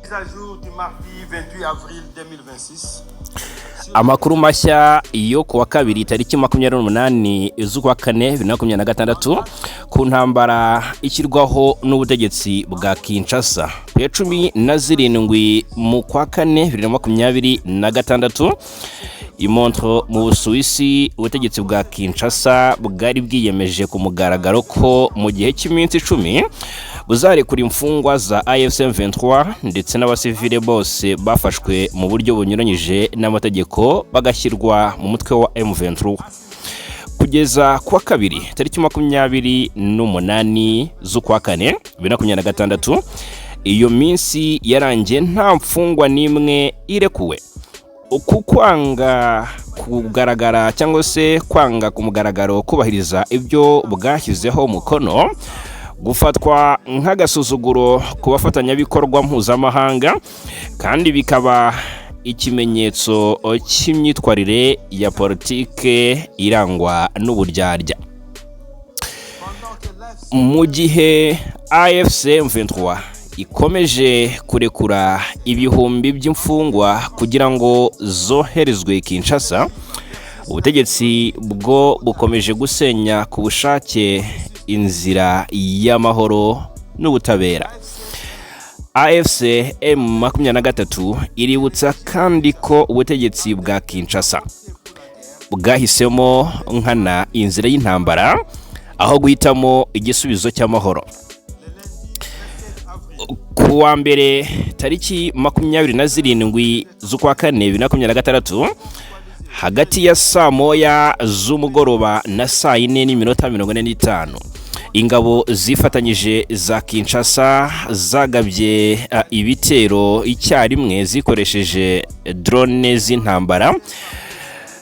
Mise à jour du mardi 28 avril 2026. Amakuru mashya yo kuwa kabiri tariki 28 z'ukwa kane 2026 ku ntambara ishyirwaho n'ubutegetsi bwa Kinshasa. Ku ya 17 mu kwa kane 2026, i Montreux mu Busuwisi, ubutegetsi bwa Kinshasa bwari bwiyemeje ku mugaragaro ko mu gihe cy'iminsi 10 buzarekura imfungwa za AFC M23 ndetse n'abasivile bose bafashwe mu buryo bunyuranyije n'amategeko bagashyirwa mu mutwe wa M23. Kugeza kuwa kabiri tariki 28 z'ukwa kane 2026, iyo minsi yarangiye nta mfungwa n'imwe irekuwe. Uku kwanga kugaragara cyangwa se kwanga ku mugaragaro kubahiriza ibyo bwashyizeho umukono gufatwa nk'agasuzuguro ku bafatanyabikorwa mpuzamahanga, kandi bikaba ikimenyetso cy'imyitwarire ya politike irangwa n'uburyarya. Pendant que l'AFC Mu gihe AFC M23 ikomeje kurekura ibihumbi by'imfungwa kugira ngo zoherezwe Kinshasa, ubutegetsi bwo bukomeje gusenya ku bushake inzira y'amahoro n'ubutabera. AFC M23 iributsa kandi ko ubutegetsi bwa Kinshasa bwahisemo nkana inzira y'intambara aho guhitamo igisubizo cy'amahoro. Ku wa mbere tariki 27 z'ukwa kane 2026, hagati ya saa 1 z'umugoroba na saa 4:45, ingabo zifatanyije za Kinshasa zagabye ibitero icyarimwe zikoresheje drone z'intambara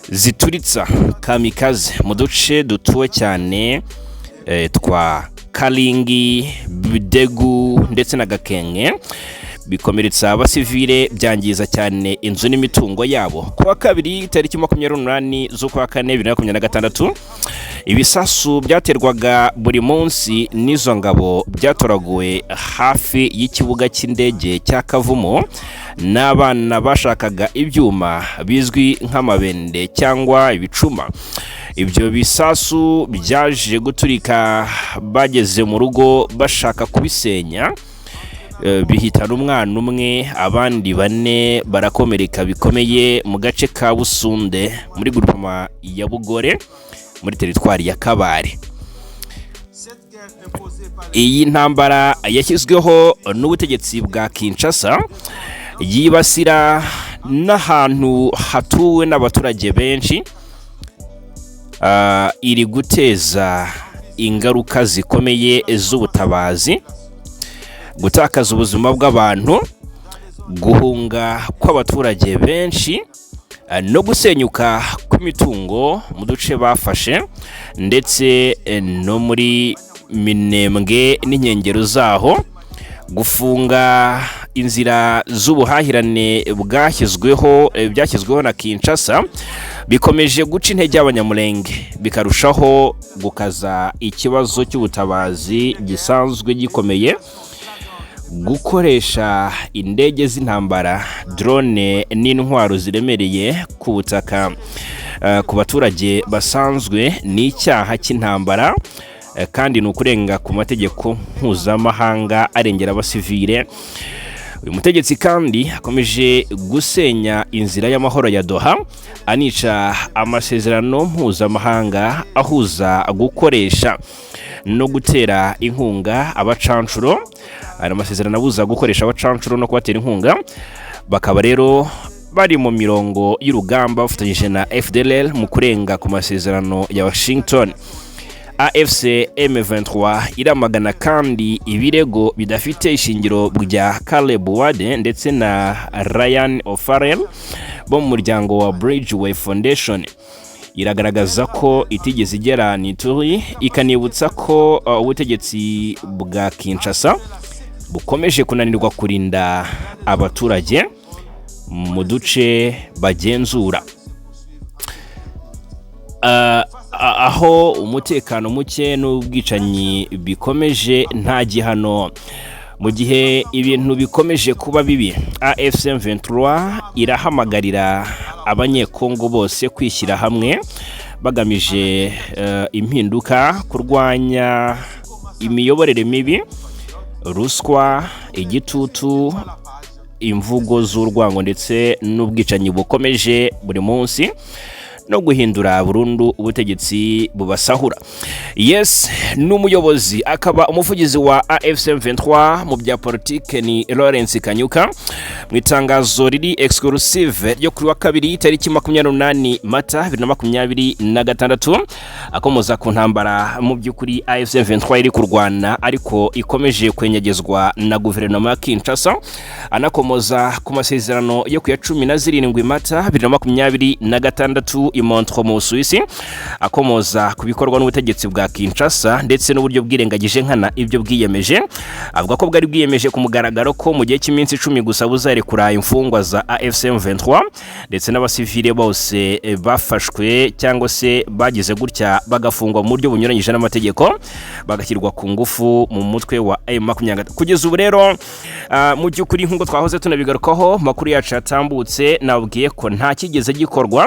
zituritsa kamikaze mu duce dutuwe cyane twa Karingi, Bidegu ndetse na Gakenke, bikomeretsa abasivile, byangiza cyane inzu n'imitungo yabo. Ku wa kabiri tariki 28 z'ukwa kane 2026, ibisasu byaterwaga buri munsi n'izo ngabo byatoraguwe hafi y'ikibuga cy'indege cya Kavumu n'abana bashakaga ibyuma bizwi nk'amabende cyangwa ibicuma. Ibyo bisasu byaje guturika bageze mu rugo bashaka kubisenya, bihitana umwana umwe, abandi bane barakomereka bikomeye mu gace ka Busunde muri groupement ya Bugore muri teritwari ya Kabare. Cette guerre imposée par les Iyi ntambara yashyizweho n'ubutegetsi bwa Kinshasa yibasira n'ahantu hatuwe n'abaturage benshi. Iri guteza ingaruka zikomeye z'ubutabazi, gutakaza ubuzima bw'abantu, guhunga kw'abaturage benshi no gusenyuka kw'imitungo mu duce bafashe ndetse no muri Minembwe n'inkengero zaho. Gufunga inzira z'ubuhahirane bwashyizweho byashyizweho na Kinshasa bikomeje guca intege Abanyamulenge, bikarushaho gukaza ikibazo cy'ubutabazi gisanzwe gikomeye. Gukoresha indege z'intambara, drone n'intwaro ziremereye ku butaka ku baturage basanzwe ni icyaha cy'intambara, kandi ni ukurenga ku mategeko mpuzamahanga arengera abasivile. Uyu mutegetsi kandi akomeje gusenya inzira y'amahoro ya Doha, anica amasezerano mpuzamahanga ahuza gukoresha no gutera inkunga abacancuro. Aya amasezerano abuza gukoresha abacancuro no kubatera inkunga, bakaba rero bari mu mirongo y'urugamba bafatanyije na FDLR mu kurenga ku masezerano ya Washington. AFC M23 iramagana kandi ibirego bidafite ishingiro bya Caleb Wade ndetse na Ryan O'Farrell bo mu muryango wa Bridgeway Foundation. Iragaragaza ko itigeze igera Ituri, ikanibutsa ko ubutegetsi bwa Kinshasa bukomeje kunanirwa kurinda abaturage mu duce bagenzura, aho umutekano muke n'ubwicanyi bikomeje nta gihano. Mu gihe ibintu bikomeje kuba bibi, AFC M23 irahamagarira Abanyekongo bose kwishyira hamwe bagamije impinduka, kurwanya imiyoborere mibi, ruswa, igitutu, imvugo z'urwango ndetse n'ubwicanyi bukomeje buri munsi, no guhindura burundu ubutegetsi bubasahura. Yes, n'umuyobozi akaba umuvugizi wa AFC M23 mu bya politike ni Lawrence Kanyuka. Mu itangazo riri exclusive ryo kuri wa kabiri tariki 28 Mata 2026, akomoza ku ntambara mu by'ukuri AFC M23 iri kurwana ariko ikomeje kwenyegezwa na guverinoma ya Kinshasa, anakomoza ku masezerano yo ku ya 17 Mata 2026 i Montreux mu Busuwisi, akomoza ku bikorwa n'ubutegetsi bwa Kinshasa ndetse n'uburyo bwirengagije nkana ibyo bwiyemeje, avuga ko bwari bwiyemeje ku mugaragaro ko mu gihe cy'iminsi 10 gusa buzarekura imfungwa za AFC M23 ndetse n'abasivile bose bafashwe cyangwa se bagize gutya bagafungwa mu buryo bunyuranyije n'amategeko, bagashyirwa ku ngufu mu mutwe wa M23. Kugeza ubu rero, mu by'ukuri, nk'uko twahoze tunabigarukaho makuru yacu yatambutse, nabwiye ko nta kigeze gikorwa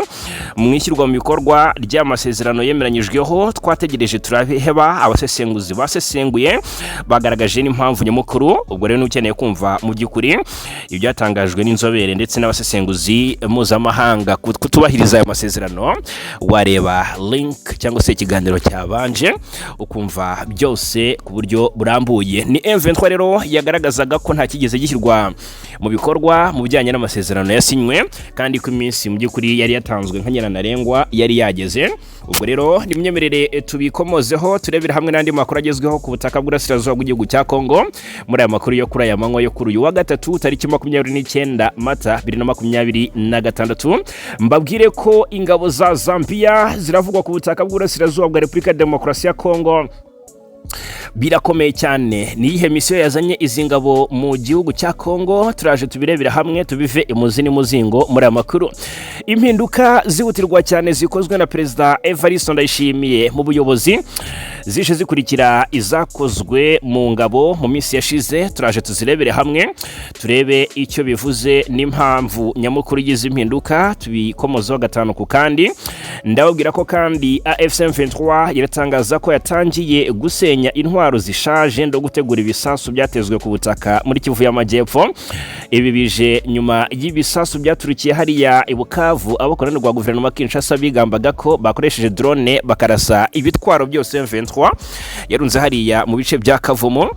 mu ishyirwa mu bikorwa ry'amasezerano yemeranyijweho. Twategereje turaheba, abasesenguzi basesenguye bagaragaje n'impamvu nyamukuru. Ubwo rero n'ukeneye kumva mu by'ukuri ibyatangajwe n'inzobere ndetse n'abasesenguzi mpuzamahanga kutubahiriza ayo masezerano, wareba link cyangwa se ikiganiro cyabanje ukumva byose ku buryo burambuye. Ni M23 rero yagaragazaga ko nta kigeze gishyirwa mu bikorwa mu bijyanye n'amasezerano yasinywe, kandi ko iminsi mu by'ukuri yari yatanzwe nka nyirantarengwa yari yageze. Ubwo rero nimyemerere tubikomozeho, turebere hamwe n'andi makuru agezweho ku butaka bw'Urasirazuba bw'igihugu cya Kongo muri aya makuru yo kuri aya manywa yo kuri uyu wa gatatu tariki 29 Mata 2026. Mbabwire ko ingabo za Zambia ziravugwa ku butaka bw'Urasirazuba bwa Repubulika ya Demokarasi ya Kongo. Birakomeye cyane. Ni iyihe misiyo yazanye izi ngabo mu gihugu cya Kongo? Turaje tubirebera hamwe, tubive imuzi n'imuzingo muri aya makuru. Impinduka zihutirwa cyane zikozwe na Perezida Evariste Ndayishimiye mu buyobozi zije zikurikira izakozwe mu ngabo mu minsi yashize. Turaje tuzirebere hamwe, turebe icyo bivuze n'impamvu nyamukuru y'izi mpinduka, tubikomozeho gatanu ku kandi. Ndababwira ko kandi AFC M23 iratangaza ko yatangiye gusenya intwaro zishaje no gutegura ibisasu byatezwe ku butaka muri Kivu y'Amajyepfo. Ibi bije nyuma y'ibisasu byaturikiye hariya i Bukavu, abakorana rwa guverinoma Kinshasa bigambaga ko bakoresheje drone bakarasa ibitwaro byose M23 yarunze hariya mu bice bya Kavumu.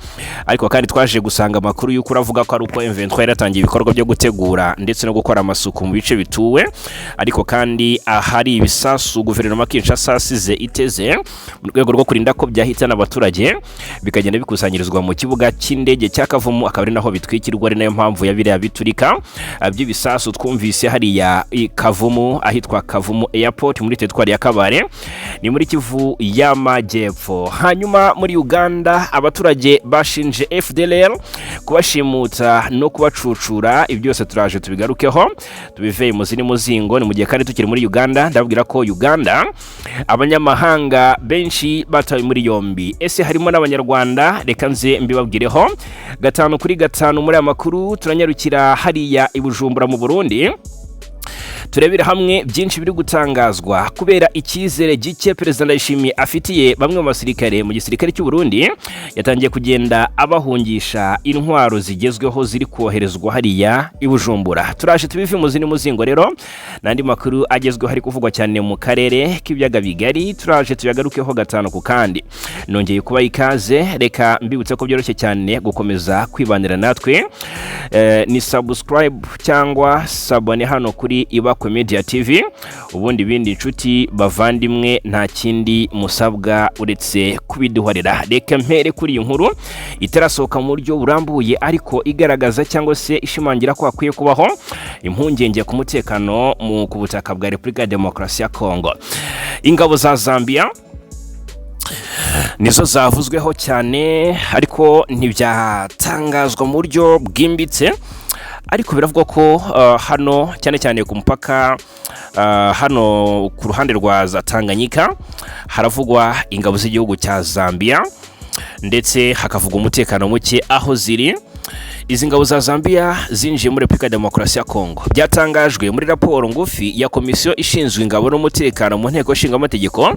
Ariko kandi twaje gusanga amakuru y'uko uravuga ko ari uko M23 yaratangiye ibikorwa byo gutegura ndetse no gukora amasuku mu bice bituwe, ariko kandi ahari ibisasu guverinoma Kinshasa yasize iteze mu rwego rwo kurinda ko byahitana abaturage, bikagenda bikusanyirizwa mu kibuga cy'indege cya Kavumu, akaba ari naho bitwikirwa, ari nayo mpamvu ya biriya biturika by'ibisasu twumvise hariya i Kavumu, ahitwa Kavumu Airport muri teritwari ya Kabare, ni muri Kivu y'Amajyepfo. Hanyuma muri Uganda abaturage bashinje FDLR kubashimuta no kubacucura. Ibi byose turaje tubigarukeho, tubive imuzi n'umuzingo. Ni mu gihe kandi tukiri muri Uganda, ndababwira ko Uganda abanyamahanga benshi batawe muri yombi. Ese harimo n'Abanyarwanda? Reka nze mbibabwireho gatanu kuri gatanu muri aya makuru. Turanyarukira hariya i Bujumbura mu Burundi, turebere hamwe byinshi biri gutangazwa kubera icyizere gike Perezida Ndayishimiye afitiye bamwe mu basirikare mu gisirikare cy'u Burundi. Yatangiye kugenda abahungisha intwaro zigezweho ziri koherezwa hariya i Bujumbura. Turaje tubive muzi n'umuzingo rero n'andi makuru agezweho ari kuvugwa cyane mu karere k'ibiyaga bigari, turaje tuyagarukeho gatanu ku kandi. Nongeye kuba ikaze, reka mbibutse ko byoroshye cyane gukomeza kwibanira natwe, ni subscribe cyangwa s'abonner hano kuri Ibakwe Media TV. Ubundi ibindi, inshuti bavandimwe, nta kindi musabwa uretse kubiduharira. Reka mpere kuri iyi nkuru itarasohoka mu buryo burambuye, ariko igaragaza cyangwa se ishimangira ko hakwiye kubaho impungenge ku mutekano mu ku butaka bwa Repubulika ya Demokarasi ya Kongo. Ingabo za Zambia nizo zavuzweho cyane, ariko ntibyatangazwa mu buryo bwimbitse. Ariko biravugwa ko hano cyane cyane ku mupaka, hano ku ruhande rwa za Tanganyika haravugwa ingabo z'igihugu cya Zambia, ndetse hakavugwa umutekano muke aho ziri. Izi ngabo za Zambia zinjiye muri Repubulika ya Demokarasi ya Kongo byatangajwe muri raporo ngufi ya komisiyo ishinzwe ingabo n'umutekano mu nteko nshingamategeko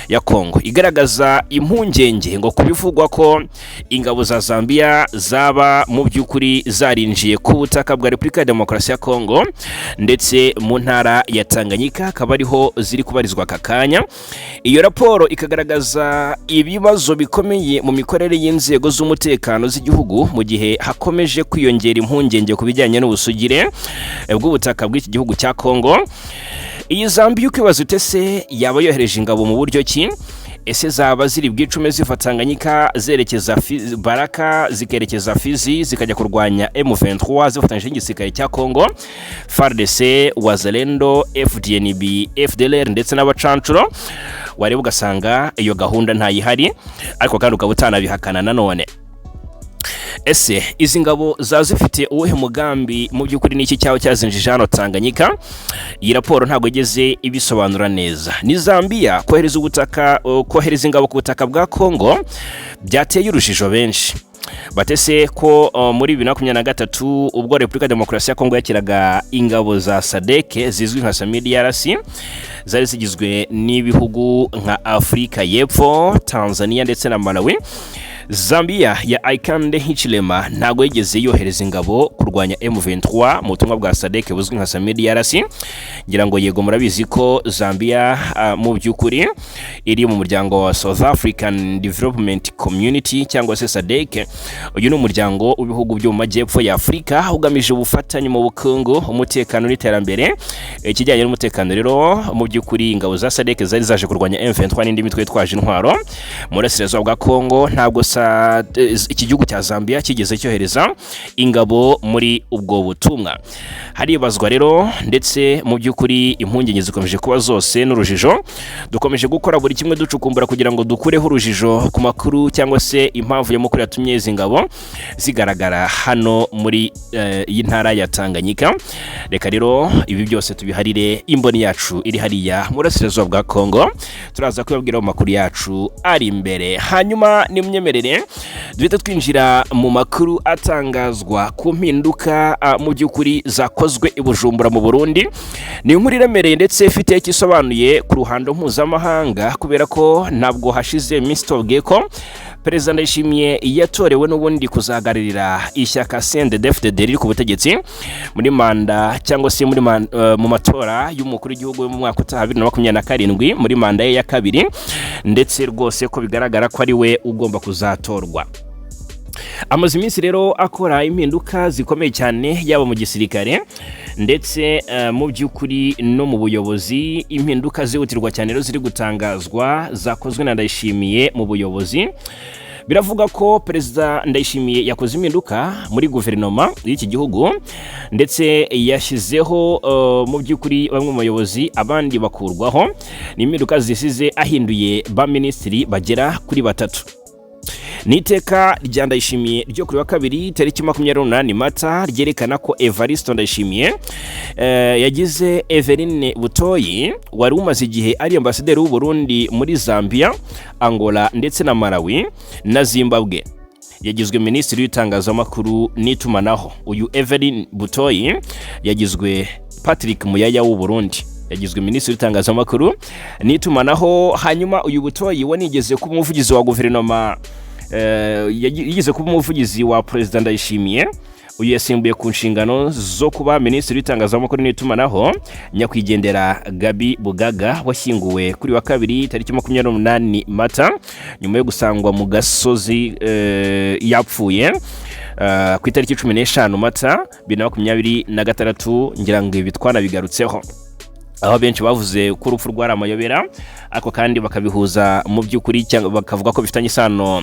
ya Kongo, igaragaza impungenge ngo kubivugwa ko ingabo za Zambia zaba mu by'ukuri zarinjiye ku butaka bwa Repubulika ya Demokarasi ya Kongo, ndetse mu ntara ya Tanganyika akaba ariho ziri kubarizwa aka kanya. Iyo raporo ikagaragaza ibibazo bikomeye mu mikorere y'inzego z'umutekano z'igihugu, mu gihe hakomeje kwiyongera impungenge ku bijyanye n'ubusugire bw'ubutaka bw'iki gihugu cya Kongo. Iyi Zambia, ukibaza ute se yaba yohereje ingabo mu buryo ki? Ese zaba ziri bwicume ziva Tanganyika zerekeza Baraka, zikerekeza Fizi, zikajya kurwanya M23 zifatanyije n'igisirikare cya Kongo, FARDC, Wazalendo, FDNB, FDLR ndetse n'abacancuro? Wareba ugasanga iyo gahunda ntayihari, ariko kandi ukaba utanabihakana nanone. Ese izi ngabo zaba zifite uwuhe mugambi mu by'ukuri? N'iki cyaba cyazinjije hano Tanganyika? Iyi raporo ntabwo igeze ibisobanura neza. Ni Zambia kohereza ingabo ku butaka bwa Kongo byateye urujijo benshi. Batese ko muri 2023, ubwo Repubulika ya Demokarasi ya Kongo yakiraga ingabo za SADC zizwi nka SAMIDRC, zari zigizwe n'ibihugu nka Afurika y'Epfo, Tanzania ndetse na Malawi, Zambia ya Hakainde Hichilema ntabwo yigeze yohereza ingabo kurwanya M23 mu butumwa bwa SADC buzwi nka SAMIDRC. Ngira ngo yego murabizi ko Zambia mu by'ukuri iri mu muryango wa South African Development Community cyangwa se SADC. Uyu ni umuryango w'ibihugu byo mu majyepfo ya Afurika ugamije ubufatanye mu bukungu, umutekano n'iterambere. Ikijyanye n'umutekano rero, mu by'ukuri ingabo za SADC zari zaje kurwanya M23 n'indi mitwe yitwaje intwaro mu burasirazuba bwa Kongo. Ntabwo iki gihugu cya Zambia kigeze cyohereza ingabo muri ubwo butumwa. Haribazwa rero, ndetse mu by'ukuri impungenge zikomeje kuba zose n'urujijo. Dukomeje gukora buri kimwe ducukumbura kugira ngo dukureho urujijo ku makuru cyangwa se impamvu nyamukuru yatumye izi ngabo zigaragara hano muri iyi ntara ya Tanganyika. Reka rero ibi byose tubiharire imboni yacu iri hariya mu burasirazuba bwa Kongo, turaza kubabwira mu makuru yacu ari imbere. Hanyuma nimwemerere duhita twinjira mu makuru atangazwa ku mpinduka mu by'ukuri zakozwe i Bujumbura mu Burundi. Ni inkuru iremereye ndetse ifite icyo isobanuye ku ruhando mpuzamahanga, kubera ko ntabwo hashize iminsi tubabwiye ko Perezida Ndayishimiye yatorewe n'ubundi kuzahagararira ishyaka CNDD-FDD riri ku butegetsi muri manda cyangwa se mu matora y'umukuru w'igihugu yo mu mwaka utaha 2027, muri manda ye ya kabiri, ndetse rwose ko bigaragara ko ari we ugomba kuzatorwa. Amaze iminsi rero akora impinduka zikomeye cyane, yaba mu gisirikare ndetse mu by'ukuri no mu buyobozi. Impinduka zihutirwa cyane rero ziri gutangazwa zakozwe na Ndayishimiye mu buyobozi, biravuga ko Perezida Ndayishimiye yakoze impinduka muri guverinoma y'iki gihugu, ndetse yashyizeho mu by'ukuri bamwe mu bayobozi, abandi bakurwaho. Ni impinduka zisize ahinduye ba minisitiri bagera kuri batatu. Ni iteka rya Ndayishimiye ryo kuri wa kabiri tariki 28 Mata ryerekana ko Evaristo Ndayishimiye yagize Everine Butoyi, wari umaze igihe ari ambasaderi w'u Burundi muri Zambia, Angola ndetse na Malawi na Zimbabwe, yagizwe minisitiri w'itangazamakuru n'itumanaho. Uyu Everine Butoyi yagizwe Patrick Muyaya w'u Burundi, yagizwe minisitiri w'itangazamakuru n'itumanaho. Hanyuma uyu Butoyi we nigeze kuba umuvugizi wa guverinoma, yigeze kuba umuvugizi wa Perezida Ndayishimiye. Uyu yasimbuye ku nshingano zo kuba minisitiri w'itangazamakuru n'itumanaho nyakwigendera Gabi Bugaga, washyinguwe kuri wa kabiri tariki 28 Mata, nyuma yo gusangwa mu gasozi yapfuye ku itariki 15 Mata 2026. Ngira ngo ibi twanabigarutseho, aho benshi bavuze ko urupfu rwari amayobera, ariko kandi bakabihuza mu by'ukuri cyangwa bakavuga ko bifitanye isano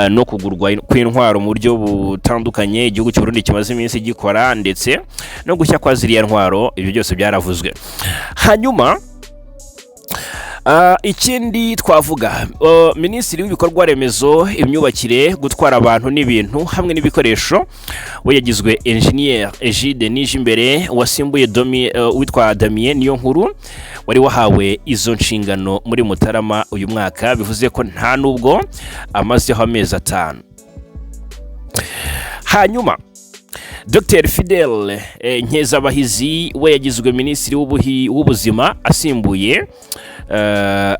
no kugurwa kw'intwaro mu buryo butandukanye igihugu cy'u Burundi kimaze iminsi gikora, ndetse no gushya kwa ziriya ntwaro. Ibyo byose byaravuzwe. Hanyuma ikindi twavuga, minisitiri w'ibikorwa remezo, imyubakire, gutwara abantu n'ibintu hamwe n'ibikoresho, we yagizwe Engineer Egide Nijimbere, wasimbuye witwa Damien Niyo Nkuru wari wahawe izo nshingano muri Mutarama uyu mwaka, bivuze ko nta nubwo amazeho amezi 5. Hanyuma Dr Fidel Nkezabahizi we yagizwe minisitiri w'ubuzima, asimbuye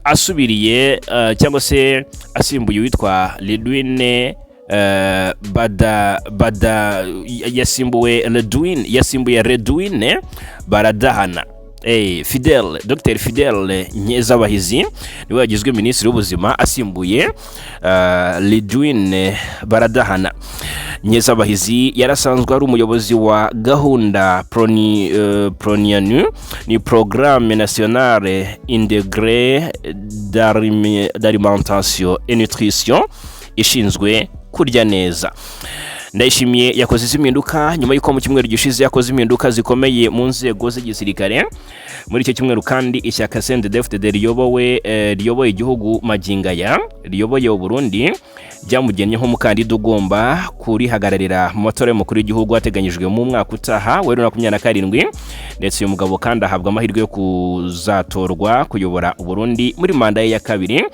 asubiriye cyangwa se asimbuye uwitwa Lidwine Bada Bada yasimbuwe Redwine, yasimbuye Redwine Baradahana. Fidel, Dr Fidel Nkezabahizi niwe yagizwe minisitiri w'ubuzima, asimbuye Lidwine Baradahana. Nkezabahizi yarasanzwe ari umuyobozi wa gahunda PRONIANU, ni Programme Nationale Intégrée d'Alimentation et Nutrition, ishinzwe kurya neza. Ndayishimiye yakoze izi mpinduka nyuma y'uko mu cyumweru gishize yakoze impinduka zikomeye mu nzego z'igisirikare. Muri icyo cyumweru kandi, ishyaka CNDD-FDD riyoboye igihugu magingo aya, riyoboye Burundi, ryamugennye nk'umukandida ugomba kurihagararira mu matora y'umukuru w'igihugu ateganyijwe mu mwaka utaha wa 2027. Ndetse uyu mugabo kandi ahabwa amahirwe yo kuzatorwa kuyobora Burundi muri manda ye ya kabiri.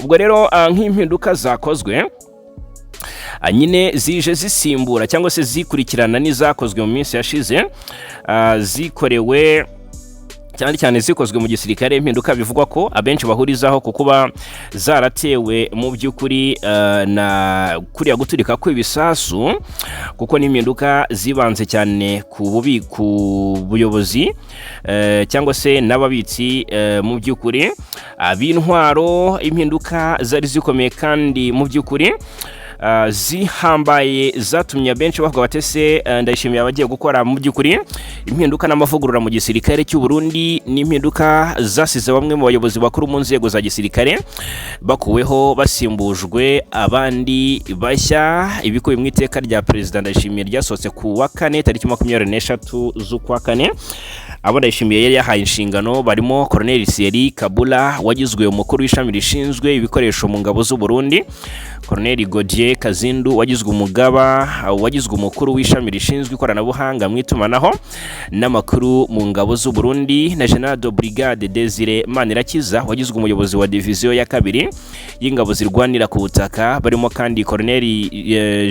Ubwo rero nk'impinduka zakozwe nyine zije zisimbura cyangwa se zikurikirana n'izakozwe mu minsi yashize, zikorewe cyane cyane zikozwe mu gisirikare, impinduka bivugwa ko abenshi bahurizaho ku kuba zaratewe mu by'ukuri na kuriya guturika kw'ibisasu, kuko n'impinduka zibanze cyane ku buyobozi cyangwa se n'ababitsi mu by'ukuri b'intwaro. Impinduka zari zikomeye kandi mu by'ukuri zihambaye, zatumye abenshi bavuga bati: "Ese Ndayishimiye abagiye gukora mu by'ukuri impinduka n'amavugurura mu gisirikare cy'u Burundi?" N'impinduka zasize bamwe mu bayobozi bakuru mu nzego za gisirikare bakuweho, basimbujwe abandi bashya. Ibikubiye mu iteka rya Perezida Ndayishimiye ryasohotse ku wa kane, tariki 23 z'ukwa kane. Abo Ndayishimiye yari yahaye inshingano barimo Colonel Thierry Kabula wagizwe umukuru w'ishami rishinzwe ibikoresho mu ngabo z'u Burundi, Colonel Godier Kazindu wagizwe umugaba, wagizwe umukuru w'ishami rishinzwe ikoranabuhanga mu itumanaho n'amakuru mu ngabo z'u Burundi, na General de Brigade Desire Manirakiza wagizwe umuyobozi wa diviziyo ya kabiri y'ingabo zirwanira ku butaka. Barimo kandi Colonel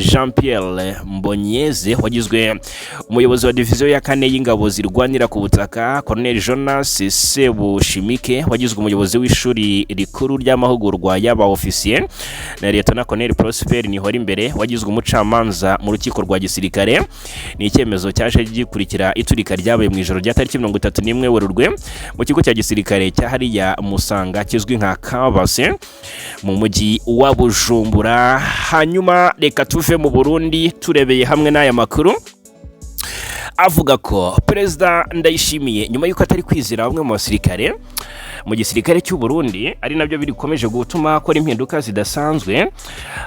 Jean Pierre Mbonyeze wagizwe umuyobozi wa diviziyo ya kane y'ingabo zirwanira ku butaka, Colonel Jonas Sebushimike wagizwe umuyobozi w'ishuri rikuru ry'amahugurwa y'aba ofisiye, na Lieutenant Colonel Prosper Nihorimbere wagizwe umucamanza mu rukiko rwa gisirikare. Ni icyemezo cyaje gikurikira iturika ryabaye mu ijoro rya tariki 31 Werurwe mu kigo cya gisirikare cya hariya Musanga kizwi nka Kabase mu mujyi wa Bujumbura. Hanyuma reka tuve mu Burundi turebeye hamwe n'aya makuru avuga ko Perezida Ndayishimiye, nyuma y'uko atari kwizera bamwe mu basirikare mu gisirikare cy'u Burundi, ari nabyo bikomeje gutuma akora impinduka zidasanzwe,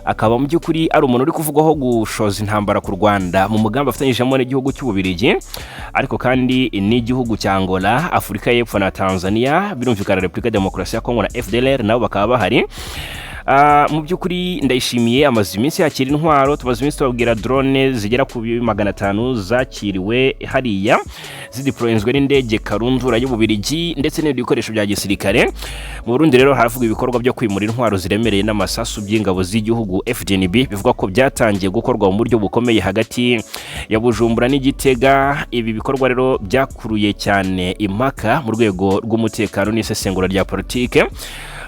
akaba mu by'ukuri ari umuntu uri kuvugwaho gushoza intambara ku Rwanda mu mugambi afatanyijemo n'igihugu cy'Ububirigi, ariko kandi n'igihugu cya Angola, Afurika y'Epfo na Tanzania, birumvikana Repubulika ya Demokarasi ya Kongo na FDLR nabo bakaba bahari. Mu by'ukuri Ndayishimiye amaze iminsi yakira intwaro. Tumaze iminsi tubabwira drone zigera ku 500 zakiriwe hariya zideployenzwe n'indege karundura y'Ububirigi, ndetse n'ibindi bikoresho bya gisirikare. Mu Burundi rero haravugwa ibikorwa byo kwimura intwaro ziremereye n'amasasu by'ingabo z'igihugu FDNB, bivuga ko byatangiye gukorwa mu buryo bukomeye hagati ya Bujumbura n'Igitega. Ibi bikorwa rero byakuruye cyane impaka mu rwego rw'umutekano n'isesengura rya politike,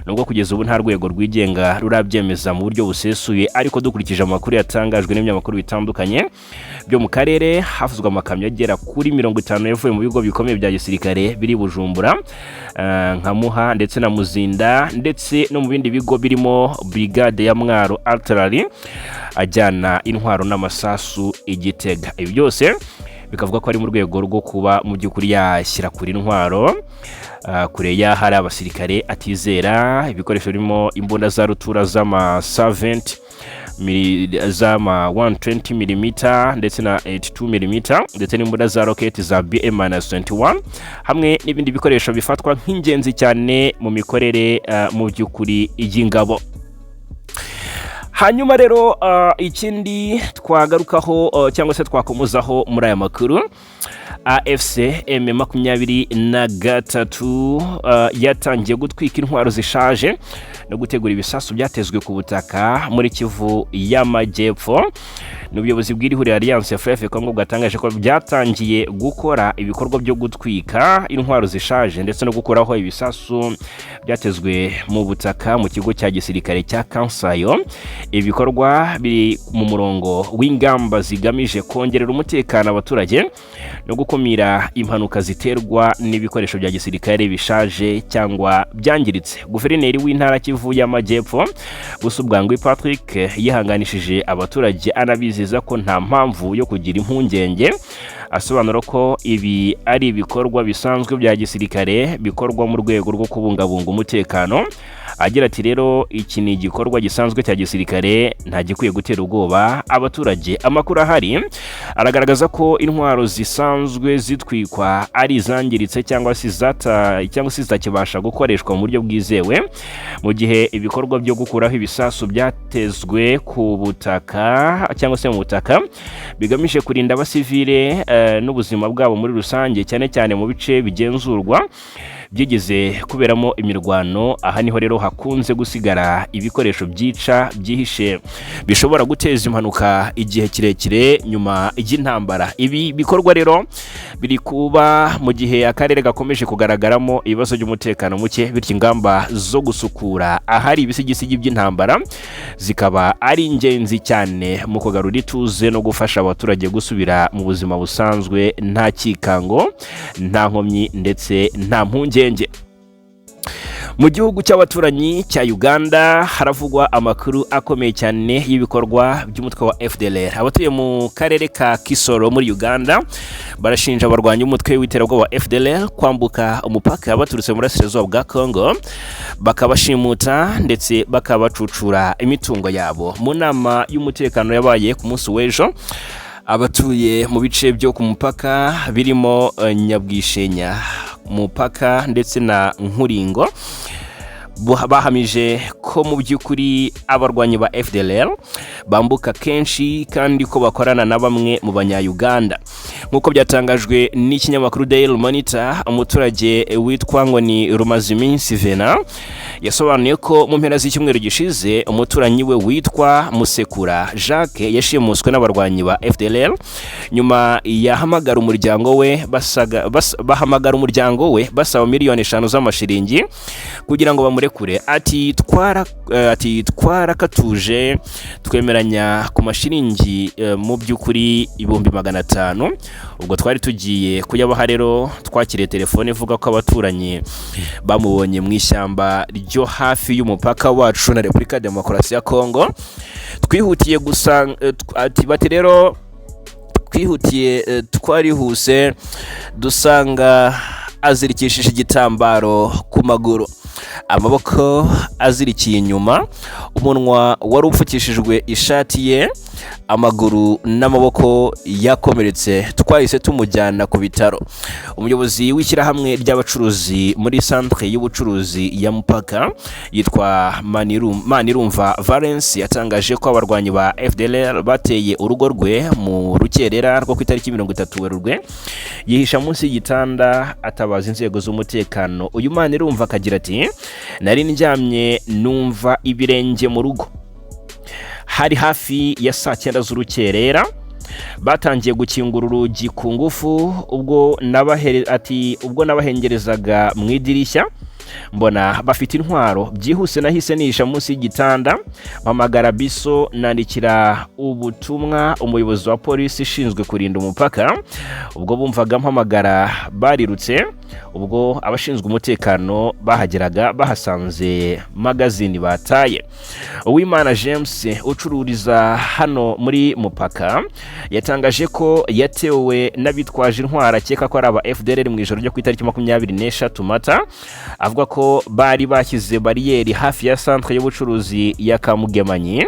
nubwo kugeza ubu nta rwego rwigenga rurabyemeza mu buryo busesuye. Ariko dukurikije amakuru yatangajwe n'ibinyamakuru bitandukanye byo mu karere, havuzwe amakamyo agera kuri 50 yavuye mu bigo bikomeye bya gisirikare biri Bujumbura nka Muha ndetse na Muzinda, ndetse no mu bindi bigo birimo Brigade ya Mwaro Artillery, ajyana intwaro n'amasasu i Gitega. Ibi byose bikavuga ko ari mu rwego rwo kuba mu by'ukuri yashyira kure intwaro kure y'ahari abasirikare atizera, ibikoresho birimo imbunda za rutura z'ama 70 z'ama 120 mm ndetse na 82 mm, ndetse n'imbunda za roketi za BM-21, hamwe n'ibindi bikoresho bifatwa nk'ingenzi cyane mu mikorere mu by'ukuri y'ingabo. Hanyuma rero ikindi twagarukaho cyangwa se twakomozaho muri aya makuru AFC M23 yatangiye gutwika intwaro zishaje no gutegura ibisasu byatezwe ku butaka muri Kivu y'Amajyepfo. N'ubuyobozi bw'iri huriro Alliance Fleuve Congo bwatangaje ko byatangiye gukora ibikorwa byo gutwika intwaro zishaje ndetse no gukuraho ibisasu byatezwe mu butaka mu kigo cya gisirikare cya Kansayo. Ibikorwa biri mu murongo w'ingamba zigamije kongerera umutekano abaturage no gukumira impanuka ziterwa n'ibikoresho bya gisirikare bishaje cyangwa byangiritse. Guverineri w'intara Kivu y'Amajyepfo, Busubwangwi Patrick, yihanganishije abaturage, anabizeza ko nta mpamvu yo kugira impungenge, asobanura ko ibi ari ibikorwa bisanzwe bya gisirikare bikorwa mu rwego rwo kubungabunga umutekano. Agira ati: "Rero iki ni igikorwa gisanzwe cya gisirikare, nta gikwiye gutera ubwoba abaturage." Amakuru ahari aragaragaza ko intwaro zisanzwe zitwikwa ari izangiritse cyangwa se zata cyangwa se zitakibasha gukoreshwa mu buryo bwizewe, mu gihe ibikorwa byo gukuraho ibisasu byatezwe ku butaka cyangwa se mu butaka bigamije kurinda abasivile n'ubuzima bwabo muri rusange, cyane cyane mu bice bigenzurwa byigeze kuberamo imirwano. Aha niho rero hakunze gusigara ibikoresho byica byihishe bishobora guteza impanuka igihe kirekire nyuma y'intambara. Ibi bikorwa rero biri kuba mu gihe akarere gakomeje kugaragaramo ibibazo by'umutekano muke, bityo ingamba zo gusukura ahari ibisigisigi by'intambara zikaba ari ingenzi cyane mu kugarura ituze no gufasha abaturage gusubira mu buzima busanzwe nta cyikango, nta nkomyi ndetse nta mpungenge. Mu gihugu cy'abaturanyi cya Uganda haravugwa amakuru akomeye cyane y'ibikorwa by'umutwe wa FDLR. Abatuye mu karere ka Kisoro muri Uganda barashinja abarwanya umutwe w'iterabwoba wa FDLR kwambuka umupaka baturutse mu burasirazuba bwa Congo, bakabashimuta ndetse bakabacucura imitungo yabo. Mu nama y'umutekano yabaye ku munsi w'ejo, abatuye mu bice byo ku mupaka birimo Nyabwishenya, mupaka ndetse na Nkuringo bahamije ko mu by'ukuri abarwanyi ba FDLR bambuka kenshi kandi ko bakorana na bamwe mu banya-Uganda. Nk'uko byatangajwe n'ikinyamakuru Daily Monitor, umuturage witwa ngo ni Rumaziminsi Vena yasobanuye ko mu mpera z'icyumweru gishize umuturanyi we witwa Musekura Jacques yashimuswe n'abarwanyi ba FDLR. Nyuma yahamagara umuryango we basaga, bahamagara umuryango we basaba miliyoni 5 z'amashiringi kugira ngo bamurekure. Ati twarakatuje, twemeranya ku mashiringi mu by'ukuri 500,000. Ubwo twari tugiye kuyabaha rero, twakiriye telefone ivuga ko abaturanyi bamubonye mu ishyamba ryo hafi y'umupaka wacu na Repubulika ya Demokarasi ya Kongo. Twihutiye gusa ati bati rero twihutiye, twarihuse dusanga azirikishije igitambaro ku maguru, amaboko azirikiye inyuma, umunwa wari upfukishijwe ishati ye, amaguru n'amaboko yakomeretse. Twahise tumujyana ku bitaro. Umuyobozi w'ishyirahamwe ry'abacuruzi muri centre y'ubucuruzi ya Mupaka yitwa Manirumva Valence yatangaje ko abarwanyi ba FDLR bateye urugo rwe mu rukerera rwo ku itariki 30 Werurwe, yihisha munsi y'igitanda, atabaza inzego z'umutekano. Uyu Manirumva akagira ati: "Nari ndyamye, numva ibirenge mu rugo. Hari hafi ya saa 9 z'urukerera. Batangiye gukingura urugi ku ngufu. Ubwo nabahere ati ubwo nabahengerezaga mu idirishya, mbona bafite intwaro. Byihuse nahise nihisha munsi y'igitanda, mpamagara biso, nandikira ubutumwa umuyobozi wa polisi ishinzwe kurinda umupaka. Ubwo bumvaga mpamagara barirutse. Ubwo abashinzwe umutekano bahageraga, bahasanze magazini bataye." Uwimana James ucururiza hano muri mupaka yatangaje ko yatewe n'abitwaje intwaro akeka ko ari aba FDLR mu ijoro ryo ku itariki 23 Mata. Avuga ko bari bashyize bariyeri hafi ya centre y'ubucuruzi ya Kamugemanyi.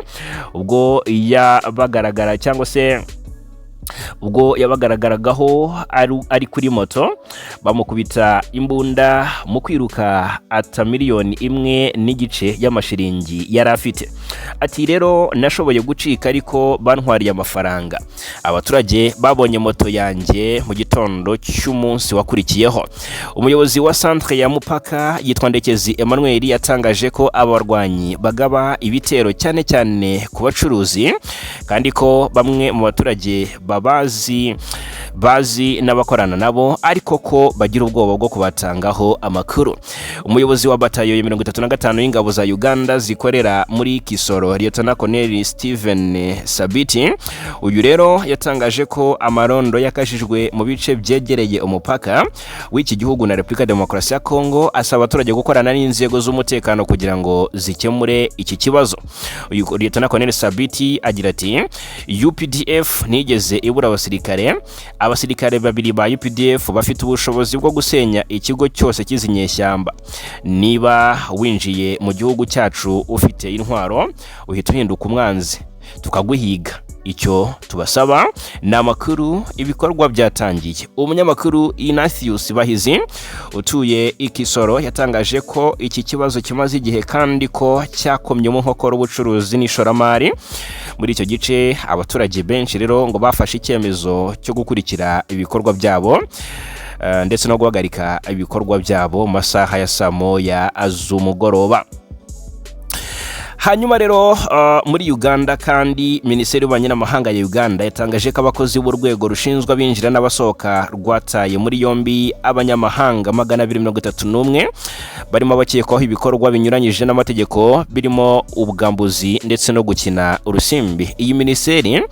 Ubwo yabagaragara cyangwa se Ubwo yabagaragaragaho ari kuri moto, bamukubita imbunda mu kwiruka, ata 1.5 miliyoni y'amashiringi yari afite. Ati: "Rero nashoboye gucika, ariko bantwariye amafaranga. Abaturage babonye moto yanjye mu gitondo cy'umunsi wakurikiyeho." Umuyobozi wa centre ya Mupaka yitwa Ndekezi Emmanuel yatangaje ko abarwanyi bagaba ibitero cyane cyane ku bacuruzi, kandi ko bamwe mu baturage babazi, bazi n'abakorana nabo, ariko ko bagira ubwoba bwo kubatangaho amakuru. Umuyobozi wa batayo ya 35 y'ingabo za Uganda zikorera muri Kisoro, Lieutenant Colonel Steven Sabiti, uyu rero yatangaje ko amarondo yakajijwe mu bice byegereye umupaka w'iki gihugu na Repubulika ya Demokarasi ya Kongo, asaba abaturage gukorana n'inzego z'umutekano kugira ngo zikemure iki kibazo. Uyu Lieutenant Colonel Sabiti agira ati: "UPDF ntigeze ibura abasirikare. Abasirikare babiri ba UPDF bafite ubushobozi bwo gusenya ikigo cyose cy'izi nyeshyamba. Niba winjiye mu gihugu cyacu ufite intwaro, uhita uhinduka umwanzi, tukaguhiga. Icyo tubasaba ni amakuru. Ibikorwa byatangiye." Umunyamakuru Ignatius Bahizi utuye i Kisoro yatangaje ko iki kibazo kimaze igihe kandi ko cyakomye mu nkokora ubucuruzi n'ishoramari muri icyo gice. Abaturage benshi rero ngo bafashe icyemezo cyo gukurikira ibikorwa byabo ndetse no guhagarika ibikorwa byabo mu masaha ya saa 1 z'umugoroba. Hanyuma rero muri Uganda kandi, Minisiteri y'Ububanyi n'Amahanga ya Uganda yatangaje ko abakozi b'urwego rushinzwe abinjira n'abasohoka rwataye muri yombi abanyamahanga 231 barimo abakekwaho ibikorwa binyuranyije n'amategeko, birimo ubwambuzi ndetse no gukina urusimbi. Iyi minisiteri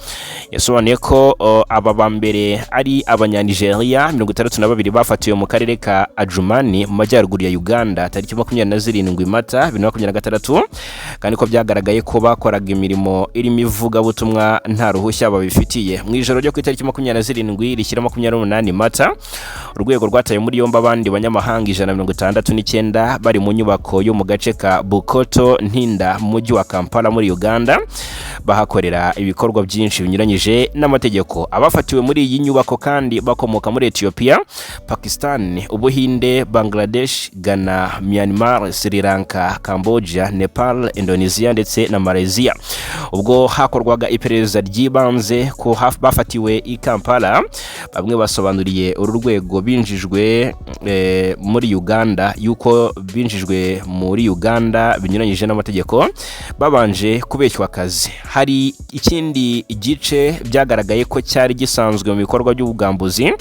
yasobanuye ko aba ba mbere ari Abanyanigeria 62 bafatiwe mu karere ka Adjumani mu majyaruguru ya Uganda tariki 27 Mata 2026, kandi ko byagaragaye ko bakoraga imirimo irimo ivugabutumwa nta ruhushya babifitiye. Mu ijoro ryo ku itariki 27 rishyira 28 Mata, urwego rwataye muri yombi abandi banyamahanga 169 bari mu nyubako yo mu gace ka Bukoto Ntinda mu mujyi wa Kampala muri Uganda, bahakorera ibikorwa byinshi binyuranyije n'amategeko. Abafatiwe muri iyi nyubako kandi bakomoka muri Ethiopia, Pakistan, Ubuhinde, Bangladesh, Ghana, Myanmar, Sri Lanka, Cambodia, Nepal, Indonesia ndetse na Malaysia. Ubwo hakorwaga iperereza ry'ibanze ko bafatiwe i Kampala, bamwe basobanuriye uru rwego binjijwe muri Uganda yuko binjijwe muri Uganda binyuranyije n'amategeko, babanje kubeshywa akazi. Hari ikindi gice byagaragaye ko cyari gisanzwe mu bikorwa by'ubwambuzi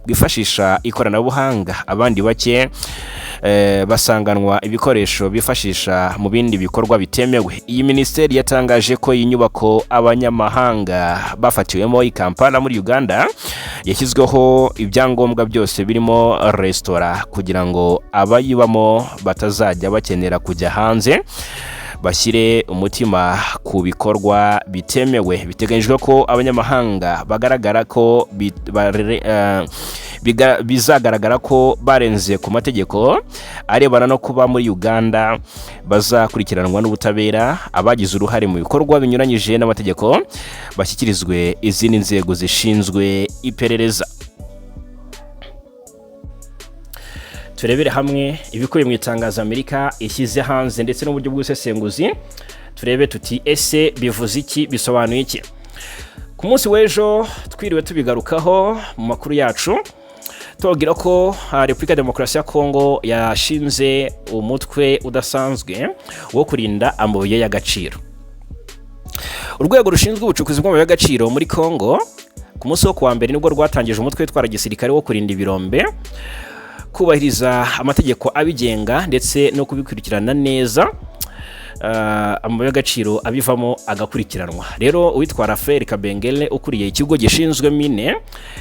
bwifashisha ikoranabuhanga, abandi bake basanganwa ibikoresho bifashisha mu bindi bikorwa bitemewe. Iyi minisiteri yatangaje ko iyi nyubako abanyamahanga bafatiwemo i Kampala muri Uganda yashyizweho ibyangombwa byose birimo resitora, kugira ngo abayibamo batazajya bakenera kujya hanze bashyire umutima ku bikorwa bitemewe. Biteganyijwe ko abanyamahanga bagaragara ko bizagaragara ko barenze ku mategeko arebana no kuba muri Uganda bazakurikiranwa n'ubutabera, abagize uruhare mu bikorwa binyuranyije n'amategeko bashyikirizwe izindi nzego zishinzwe iperereza. Turebere hamwe ibikubiye mu itangazo Amerika ishyize hanze ndetse n'uburyo bw'ubusesenguzi, turebe tuti: ese bivuze iki, bisobanuye iki? Ku munsi w'ejo twiriwe tubigarukaho mu makuru yacu, tubabwira ko Repubulika ya Demokarasi ya Kongo yashinze umutwe udasanzwe wo kurinda amabuye y'agaciro. Urwego rushinzwe ubucukuzi bw'amabuye y'agaciro muri Kongo ku munsi wo kuwa mbere nibwo rwatangije umutwe witwara gisirikare wo kurinda ibirombe, kubahiriza amategeko abigenga ndetse no kubikurikirana neza, amabuye y'agaciro abivamo agakurikiranwa. Rero uwitwa Rafael Kabengele ukuriye ikigo gishinzwe mine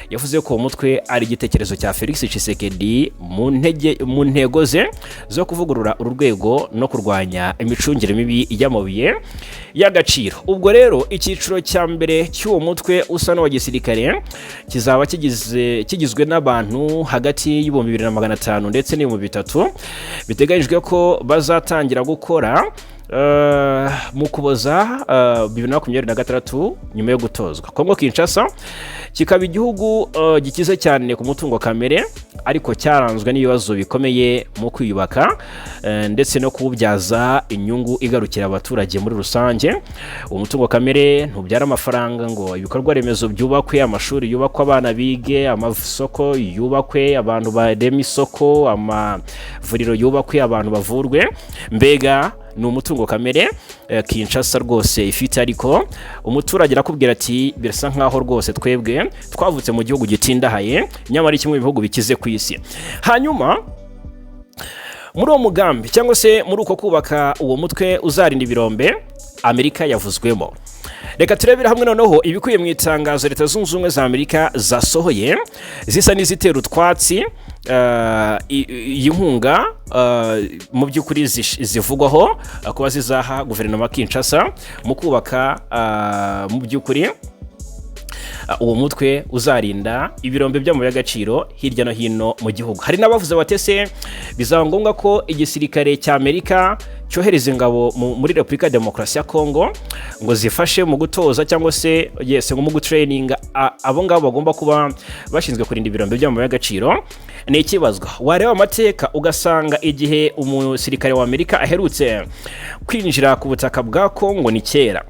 yavuze ko uwo mutwe ari igitekerezo cya Felix Tshisekedi mu ntego ze zo kuvugurura uru rwego no kurwanya imicungire mibi y'amabuye y'agaciro. Ubwo rero icyiciro cya mbere cy'uwo mutwe usa n'uwa gisirikare kizaba kigizwe n'abantu hagati y'2500 ndetse n'3000. Biteganyijwe ko bazatangira gukora Mu Kuboza 2026, nyuma yo gutozwa. Kongo Kinshasa kikaba igihugu gikize cyane ku mutungo kamere, ariko cyaranzwe n'ibibazo bikomeye mu kwiyubaka ndetse no kuwubyaza inyungu igarukira abaturage muri rusange. Umutungo kamere ntubyara amafaranga ngo ibikorwa remezo byubakwe, amashuri yubakwe, abana bige, amasoko yubakwe, abantu bareme isoko, amavuriro yubakwe, abantu bavurwe. Mbega ni umutungo kamere Kinshasa rwose ifite, ariko umuturage arakubwira ati: "Birasa nkaho rwose twebwe twavutse mu gihugu gitindahaye, nyamara kimwe mu bihugu bikize ku isi." Hanyuma muri uwo mugambi cyangwa se muri uko kubaka uwo mutwe uzarinda ibirombe, Amerika yavuzwemo. Reka turebere hamwe noneho ibikubiye mu itangazo Leta Zunze Ubumwe za Amerika zasohoye, zisa n'izitera utwatsi iyi nkunga mu by'ukuri zivugwaho kuba zizaha guverinoma ya Kinshasa mu kubaka mu by'ukuri uwo mutwe uzarinda ibirombe by'amabuye y'agaciro hirya no hino mu gihugu. Hari n'abavuze bati: "Ese bizaba ngombwa ko igisirikare cya Amerika cyohereza ingabo muri Repubulika ya Demokarasi ya Kongo ngo zifashe mu gutoza cyangwa se, yes, ngo mu gutraininga abo ngabo bagomba kuba bashinzwe kurinda ibirombe by'amabuye y'agaciro?" Ni ikibazwa. Wareba amateka ugasanga igihe umusirikare wa Amerika aherutse kwinjira ku butaka bwa Kongo ni kera.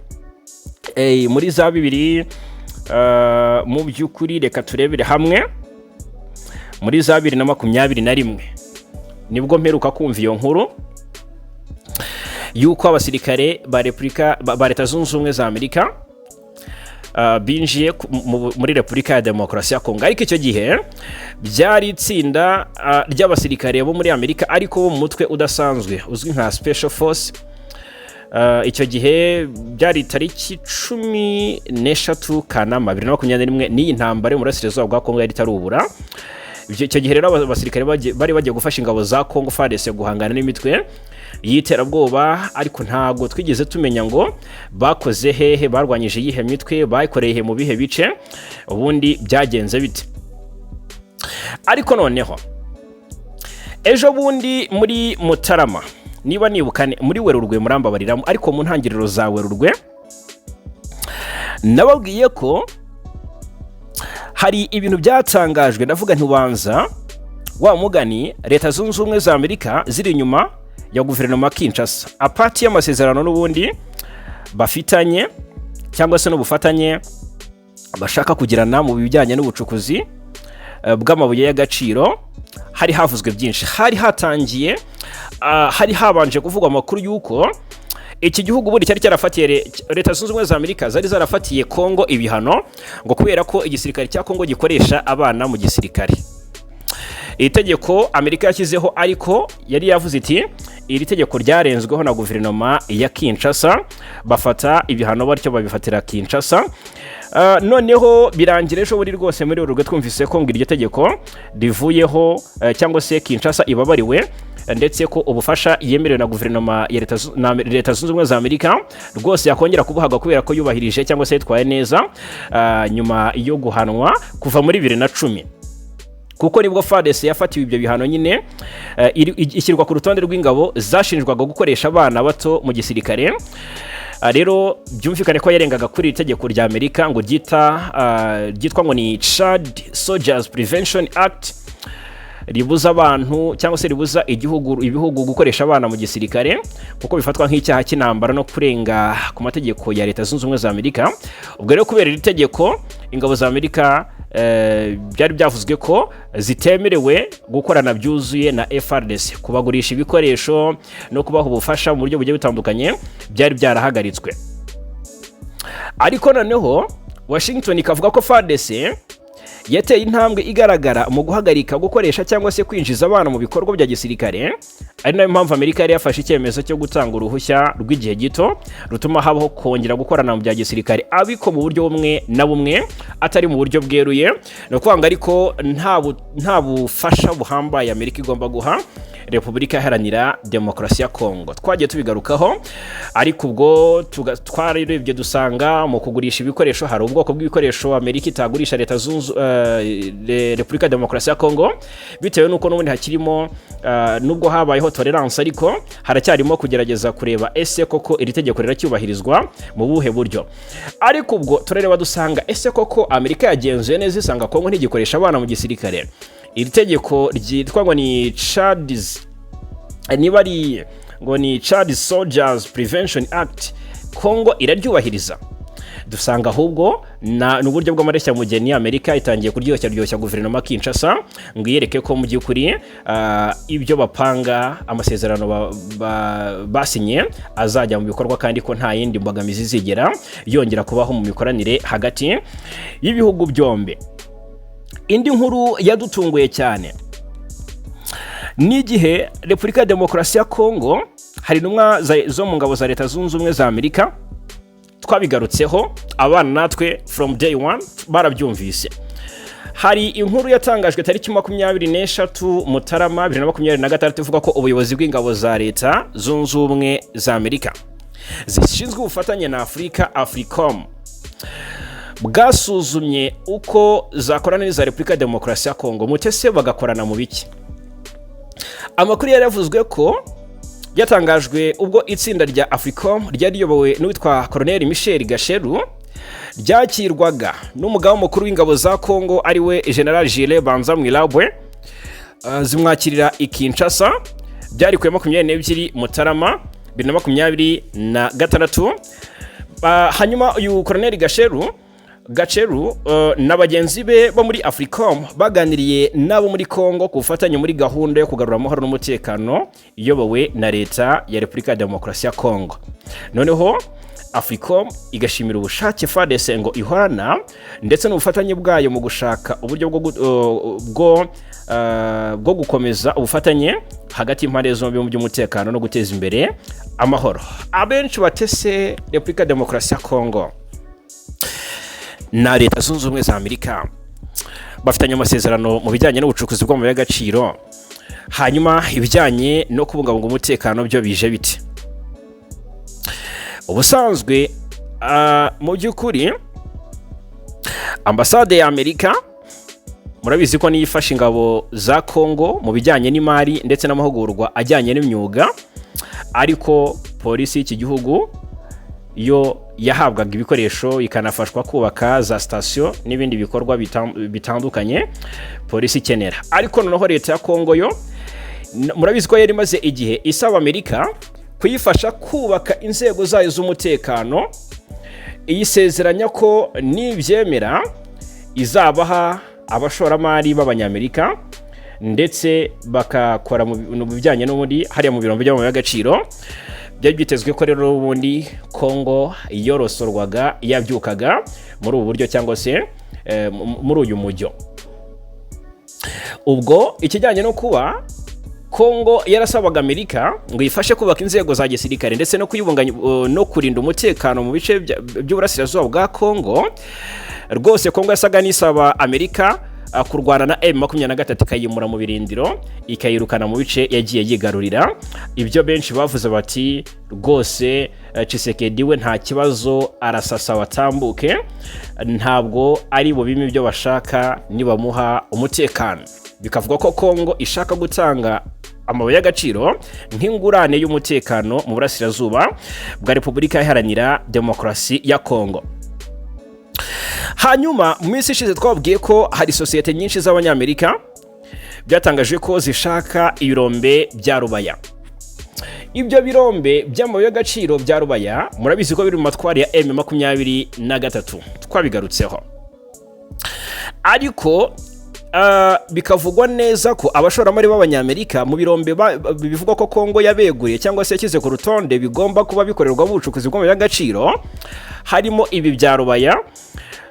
Muri za bibiri, mu by'ukuri reka turebere hamwe, muri za 2021 nibwo mperuka kumva iyo nkuru yuko abasirikare ba Repubulika ba Leta Zunze Ubumwe za Amerika binjiye muri Repubulika ya Demokarasi ya Kongo. Ariko icyo gihe byari itsinda ry'abasirikare bo muri Amerika, ariko bo mu mutwe udasanzwe uzwi nka Special Force. Icyo gihe byari tariki 13 Kanama 2021, n'iyi ntambara yo mu burasirazuba bwa Kongo yari itarubura. Icyo gihe rero abasirikare bari bagiye gufasha ingabo za Kongo FARDC guhangana n'imitwe y'iterabwoba, ariko ntabwo twigeze tumenya ngo bakoze hehe, barwanyije iyihe mitwe, bayikoreye he, mu bihe bice, ubundi byagenze bite. Ariko noneho ejo bundi muri Mutarama, niba nibuka muri Werurwe, murambabariramo, ariko mu ntangiriro za Werurwe nababwiye ko hari ibintu byatangajwe. Ndavuga ntibanza wa mugani Leta Zunze Ubumwe za Amerika ziri inyuma ya guverinoma ya Kinshasa, apart y'amasezerano n'ubundi bafitanye cyangwa se n'ubufatanye bashaka kugirana mu bijyanye n'ubucukuzi bw'amabuye y'agaciro. Hari havuzwe byinshi, hari hatangiye hari habanje kuvugwa amakuru y'uko iki gihugu ubundi cyari cyarafatiye Leta Zunze Ubumwe za Amerika zari zarafatiye Kongo ibihano ngo kubera ko igisirikare cya Kongo gikoresha abana mu gisirikare. Iri tegeko Amerika yashyizeho, ariko yari yavuze iti iri tegeko ryarenzweho na guverinoma ya Kinshasa, bafata ibihano batyo babifatira Kinshasa. Noneho birangira ejo bundi rwose muri Werurwe twumvise ko ngo iryo tegeko rivuyeho, cyangwa se Kinshasa ibabariwe, ndetse ko ubufasha yemerewe na guverinoma ya Leta Zunze Ubumwe za Amerika rwose yakongera kubuhabwa kubera ko yubahirije cyangwa se yitwaye neza nyuma yo guhanwa kuva muri 2010, kuko nibwo FARDC yafatiwe ibyo bihano nyine, ishyirwa ku rutonde rw'ingabo zashinjwaga gukoresha abana bato mu gisirikare. Rero byumvikane ko yarengaga kuri iri tegeko rya Amerika ngo ryitwa ngo ni Child Soldiers Prevention Act, ribuza abantu cyangwa se ribuza igihugu, ibihugu gukoresha abana mu gisirikare, kuko bifatwa nk'icyaha cy'intambara no kurenga ku mategeko ya Leta Zunze Ubumwe za Amerika. Ubwo rero kubera iri tegeko, ingabo za Amerika byari byavuzwe ko zitemerewe gukorana byuzuye na FARDC, kubagurisha ibikoresho no kubaha ubufasha mu buryo bugiye butandukanye byari byarahagaritswe. Ariko noneho Washington ikavuga ko FARDC yateye intambwe igaragara mu guhagarika gukoresha cyangwa se kwinjiza abana mu bikorwa bya gisirikare, ari nayo mpamvu Amerika yari yafashe icyemezo cyo gutanga uruhushya rw'igihe gito rutuma habaho kongera gukorana mu bya gisirikare, ariko mu buryo bumwe na bumwe, atari mu buryo bweruye. Ni ukuvuga ngo ariko nta bufasha buhambaye Amerika igomba guha Repubulika Iharanira Demokarasi ya Kongo. Twagiye tubigarukaho, ariko ubwo twararebye dusanga mu kugurisha ibikoresho hari ubwoko bw'ibikoresho Amerika itagurisha Leta Zunze Repubulika ya Demokarasi ya Kongo, bitewe n'uko n'ubundi hakirimo nubwo habayeho tolerance, ariko haracyarimo kugerageza kureba ese koko iri tegeko riracyubahirizwa mu buhe buryo. Ariko ubwo turareba dusanga ese koko Amerika yagenzuye neza isanga Kongo ntigikoresha abana mu gisirikare? Iri tegeko ryitwa ngo ni Child, niba ari ngo ni Child Soldiers Prevention Act, Kongo iraryubahiriza? Dusanga ahubwo ni uburyo bw'amareshyamugeni. Amerika itangiye kuryoshya ryoshya guverinoma Kinshasa ngo iyereke ko mu by'ukuri ibyo bapanga, amasezerano basinye azajya mu bikorwa, kandi ko nta yindi mbogamizi izigera yongera kubaho mu mikoranire hagati y'ibihugu byombi. Indi nkuru yadutunguye cyane ni igihe Repubulika ya Demokarasi ya Kongo hari intumwa zo mu ngabo za Leta Zunze Ubumwe za Amerika. Twabigarutseho, abana natwe from day one barabyumvise. Hari inkuru yatangajwe tariki 23 Mutarama 2026 ivuga ko ubuyobozi bw'ingabo za Leta Zunze Ubumwe za Amerika zishinzwe ubufatanye na Afurika, AFRICOM, bwasuzumye uko zakorana n'iza Repubulika ya Demokarasi ya Kongo. Mutese bagakorana mu biki? Amakuru yari yavuzwe ko byatangajwe ubwo itsinda rya AFRICOM ryari riyobowe n'uwitwa Colonel Michel Gasheru ryakirwaga n'umugaba mukuru w'ingabo za Kongo, ariwe General Jules Banza Mwilabwe, zimwakirira i Kinshasa. Byari ku ya 22 Mutarama 2026. Hanyuma uyu Colonel Gacheru na bagenzi be bo muri AFRICOM baganiriye n'abo muri Congo ku bufatanye muri gahunda yo kugarura amahoro n'umutekano iyobowe na Leta ya Repubulika ya Demokarasi ya Congo. Noneho AFRICOM igashimira ubushake FARDC ngo ihorana ndetse n'ubufatanye bwayo mu gushaka uburyo bwo gukomeza ubufatanye hagati y'impande zombi mu by'umutekano no guteza imbere amahoro. Abenshi batese Repubulika ya Demokarasi ya Congo na Leta Zunze Ubumwe za Amerika bafitanye amasezerano mu bijyanye n'ubucukuzi bw'amabuye y'agaciro, hanyuma ibijyanye no kubungabunga umutekano byo bije bite? Ubusanzwe mu by'ukuri ambasade ya Amerika murabizi ko niyo ifasha ingabo za Congo mu bijyanye n'imari ndetse n'amahugurwa ajyanye n'imyuga, ariko polisi y'iki gihugu yo yahabwaga ibikoresho, ikanafashwa kubaka za sitasiyo n'ibindi bikorwa bitandukanye polisi ikenera. Ariko noneho leta ya Kongo yo murabizi ko yari imaze igihe isaba Amerika kuyifasha kubaka inzego zayo z'umutekano, iyisezeranya ko nibyemera izabaha abashoramari b'Abanyamerika ndetse bakakora mu bijyanye n'ubundi hariya mu birombe by'amabuye y'agaciro. Byari byitezwe ko rero ubundi Kongo yorosorwaga, yabyukaga muri ubu buryo cyangwa se muri uyu mujyo. Ubwo ikijyanye no kuba Kongo yarasabaga Amerika ngo ifashe kubaka inzego za gisirikare ndetse no kuyibunganya no kurinda umutekano mu bice by'uburasirazuba bwa Kongo, rwose Kongo yasaga n'isaba Amerika kurwana na M23, ikayimura mu birindiro, ikayirukana mu bice yagiye yigarurira. Ibyo benshi bavuze bati rwose Tshisekedi we nta kibazo, arasasa batambuke, ntabwo ari bubime ibyo bashaka nibamuha umutekano. Bikavuga ko Kongo ishaka gutanga amabuye y'agaciro nk'ingurane y'umutekano mu burasirazuba bwa Repubulika Iharanira Demokarasi ya Kongo. Hanyuma mu minsi ishize twababwiye ko hari sosiyete nyinshi z'Abanyamerika byatangaje ko zishaka ibirombe bya Rubaya. Ibyo birombe by'amabuye y'agaciro bya Rubaya murabizi ko biri mu matwari ya M23, twabigarutseho. Ariko bikavugwa neza ko abashoramari b'Abanyamerika mu birombe bivugwa ko Kongo yabeguriye cyangwa se yashyize ku rutonde bigomba kuba bikorerwamo ubucukuzi bw'amabuye y'agaciro, harimo ibi bya Rubaya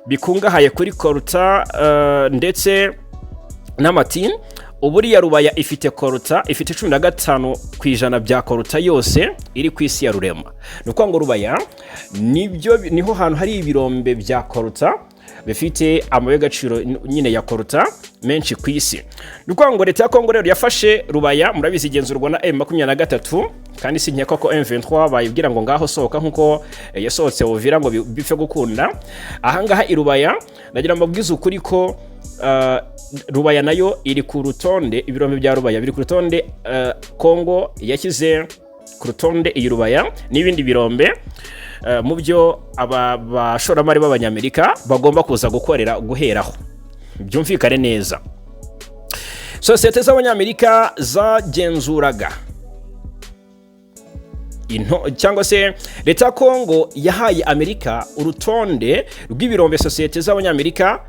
bikungahaye kuri coltan ndetse n'amatini. Uburiya Rubaya ifite coltan, ifite 15% bya coltan yose iri ku isi ya rurema. Ni ukuvuga ngo Rubaya nibyo, niho hantu hari ibirombe bya coltan. bifite amabuye y'agaciro nyine ya coltan menshi ku isi. Ni ukuvuga ngo leta ya Kongo rero yafashe Rubaya, murabizi igenzurwa na M23, kandi si nkeka ko M23 bayibwira ngo ngaho sohoka nkuko yasohotse Uvira ngo bipfe gukunda. Ahangaha i Rubaya nagira mbabwize ukuri ko Rubaya nayo iri ku rutonde, ibirombe bya Rubaya biri ku rutonde. Kongo yashyize ku rutonde iyi Rubaya n'ibindi birombe mu byo aba bashoramari b'Abanyamerika bagomba kuza gukorera guheraho. Byumvikane neza, sosiyete z'Abanyamerika zagenzuraga cyangwa se leta ya Kongo yahaye Amerika urutonde rw'ibirombe sosiyete z'Abanyamerika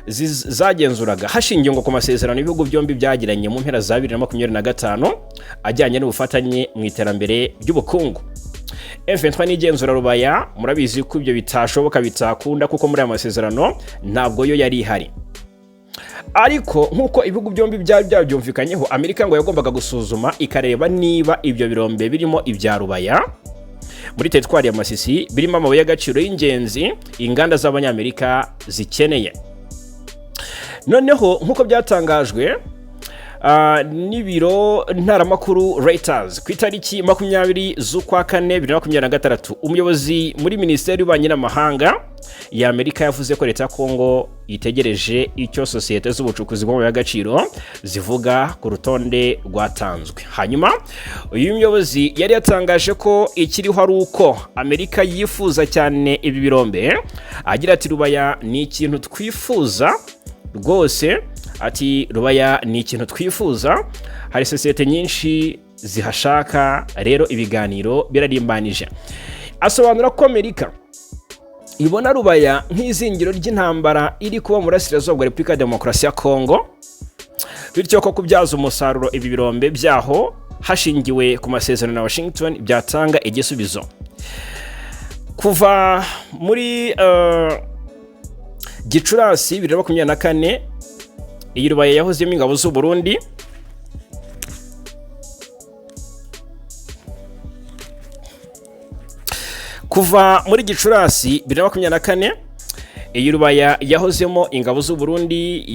zagenzuraga, hashingiwe ngo ku masezerano ibihugu byombi byagiranye mu mpera za 2025 ajyanye n'ubufatanye mu iterambere ry'ubukungu. M23 n'igenzura Rubaya, murabizi ko ibyo bitashoboka, bitakunda, kuko muri aya masezerano ntabwo yo yari ihari. Ariko nk'uko ibihugu byombi byari byabyumvikanyeho, Amerika ngo yagombaga gusuzuma ikareba niba ibyo birombe birimo ibya Rubaya muri teritwari ya Masisi birimo amabuye y'agaciro y'ingenzi inganda z'Abanyamerika zikeneye. Noneho nk'uko byatangajwe n'ibiro ntaramakuru Reuters ku itariki 20 z'ukwa kane 2026, umuyobozi muri Minisiteri y'Ububanyi n'Amahanga ya Amerika yavuze ko leta ya Kongo itegereje icyo sosiyete z'ubucukuzi bw'amabuye y'agaciro zivuga ku rutonde rwatanzwe. Hanyuma uyu muyobozi yari yatangaje ko ikiriho ari uko Amerika yifuza cyane ibi birombe, agira ati: "Rubaya ni ikintu twifuza rwose." Ati: "Rubaya ni ikintu twifuza, hari sosiyete nyinshi zihashaka, rero ibiganiro birarimbanije." Asobanura ko Amerika ibona Rubaya nk'izingiro ry'intambara iri kuba mu burasirazuba bwa Repubulika ya Demokarasi ya Kongo, bityo ko kubyaza umusaruro ibi birombe byaho hashingiwe ku masezerano na Washington byatanga igisubizo. Kuva muri Gicurasi 2024, iyi Rubaya yahozemo ingabo z'u Burundi. Kuva muri Gicurasi 2024, iyi Rubaya yahozemo ingabo z'u Burundi,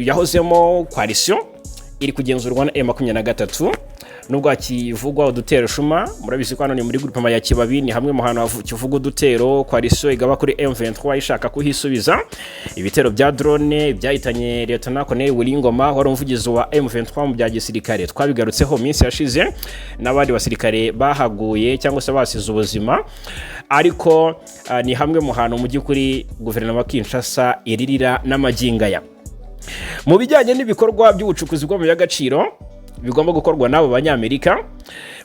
yahozemo coalition, iri kugenzurwa na M23, nubwo hakivugwa udutero shuma. Murabizi ko hano ni muri groupement ya Kibabi, ni hamwe mu hantu kivugwa udutero coalition igaba kuri M23 ishaka kuhisubiza, ibitero bya drone byahitanye Lieutenant Colonel Willy Ngoma wari umuvugizi wa M23 mu bya gisirikare, twabigarutseho minsi yashize, n'abandi basirikare bahaguye cyangwa se basize ubuzima. Ariko ni hamwe mu hantu mu by'ukuri guverinoma ya Kinshasa iririra n'amagingaya mu bijyanye n'ibikorwa by'ubucukuzi bw'amabuye y'agaciro bigomba gukorwa n'abo Banyamerika.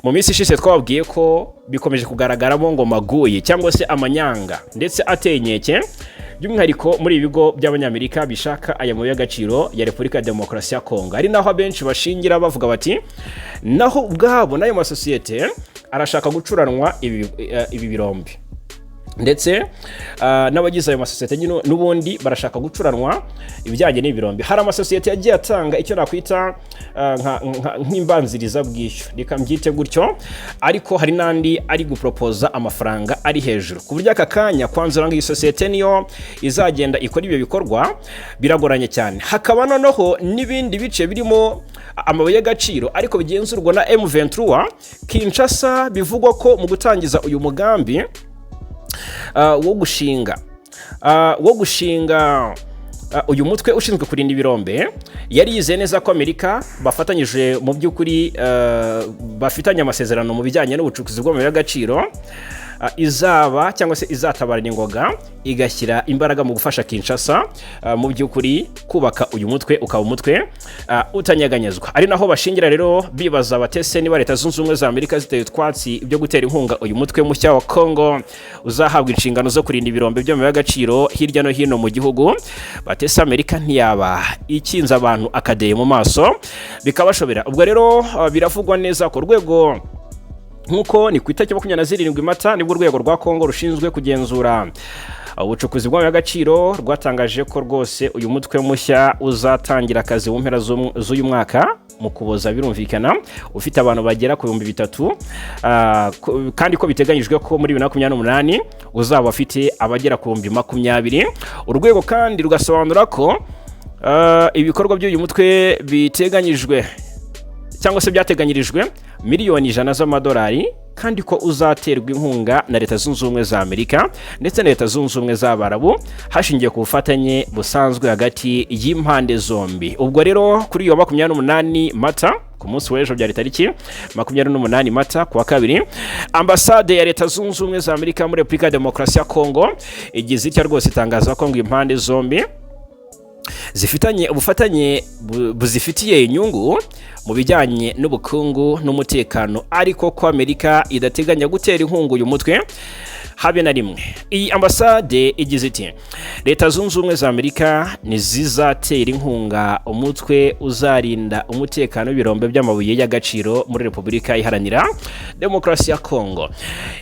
Mu minsi ishize twababwiye ko bikomeje kugaragaramo ngo maguye cyangwa se amanyanga ndetse ateye inkeke, by'umwihariko muri ibi bigo by'Abanyamerika bishaka aya mabuye y'agaciro ya Repubulika ya Demokarasi ya Kongo, ari naho abenshi bashingira bavuga bati naho ubwabo n'ayo masosiyete arashaka gucuranwa ibi birombe, ndetse n'abagize ayo masosiyete nyine n'ubundi barashaka gucuranwa ibijyanye n'ibirombe. Hari amasosiyete yagiye atanga icyo nakwita nk'imbanziriza bwishyu, reka mbyite gutyo, ariko hari n'andi ari guporopoza amafaranga ari hejuru, ku buryo aka kanya kwanzura ngo iyi sosiyete niyo izagenda ikora ibyo bikorwa biragoranye cyane. Hakaba noneho n'ibindi bice birimo amabuye y'agaciro ariko bigenzurwa na M23. Kinshasa bivugwa ko mu gutangiza uyu mugambi wo gushinga uyu mutwe ushinzwe kurinda ibirombe, yari yizeye neza ko Amerika bafatanyije mu by'ukuri, bafitanye amasezerano mu bijyanye n'ubucukuzi bw'amabuye y'agaciro, izaba cyangwa se izatabarana ingoga igashyira imbaraga mu gufasha Kinshasa mu by'ukuri kubaka uyu mutwe ukaba umutwe utanyeganyezwa. Ari naho bashingira rero bibaza batese niba Leta Zunze Ubumwe za Amerika ziteye utwatsi ibyo gutera inkunga uyu mutwe mushya wa Congo uzahabwa inshingano zo kurinda ibirombe by'amabuye y'agaciro hirya no hino mu gihugu, batese Amerika ntiyaba ikinze abantu akadeye mu maso bikabashobera. Ubwo rero biravugwa neza ku rwego nk'uko ni ku itariki 27 Mata nibwo urwego rwa Kongo rushinzwe kugenzura ubucukuzi bw'amabuye y'agaciro rwatangaje ko rwose uyu mutwe mushya uzatangira akazi mu mpera z'uyu mwaka. mu Kuboza, birumvikana ufite abantu bagera ku 3000, kandi ko biteganyijwe ko muri 2028 uzaba ufite abagera ku 20,000. Urwego kandi rugasobanura ko ibikorwa by'uyu mutwe biteganyijwe cyangwa se byateganyirijwe miliyoni 100 z'amadolari, kandi ko uzaterwa inkunga na Leta Zunze Ubumwe za Amerika ndetse na Leta Zunze Ubumwe z'Abarabu, hashingiwe ku bufatanye busanzwe hagati y'impande zombi. Ubwo rero kuri iyo 28 Mata, ku munsi w'ejo, byari tariki 28 Mata, ku wa kabiri, ambasade ya Leta Zunze Ubumwe za Amerika muri Repubulika ya Demokarasi ya Kongo igize itya rwose itangaza ko ngo impande zombi zifitanye ubufatanye buzifitiye inyungu mu bijyanye n'ubukungu n'umutekano, ariko ko Amerika idateganya gutera inkunga uyu mutwe habe na rimwe. Iyi ambasade igize iti: "Leta Zunze Ubumwe za Amerika ntizizatera inkunga umutwe uzarinda umutekano w'ibirombe by'amabuye y'agaciro muri Repubulika Iharanira Demokarasi ya Kongo."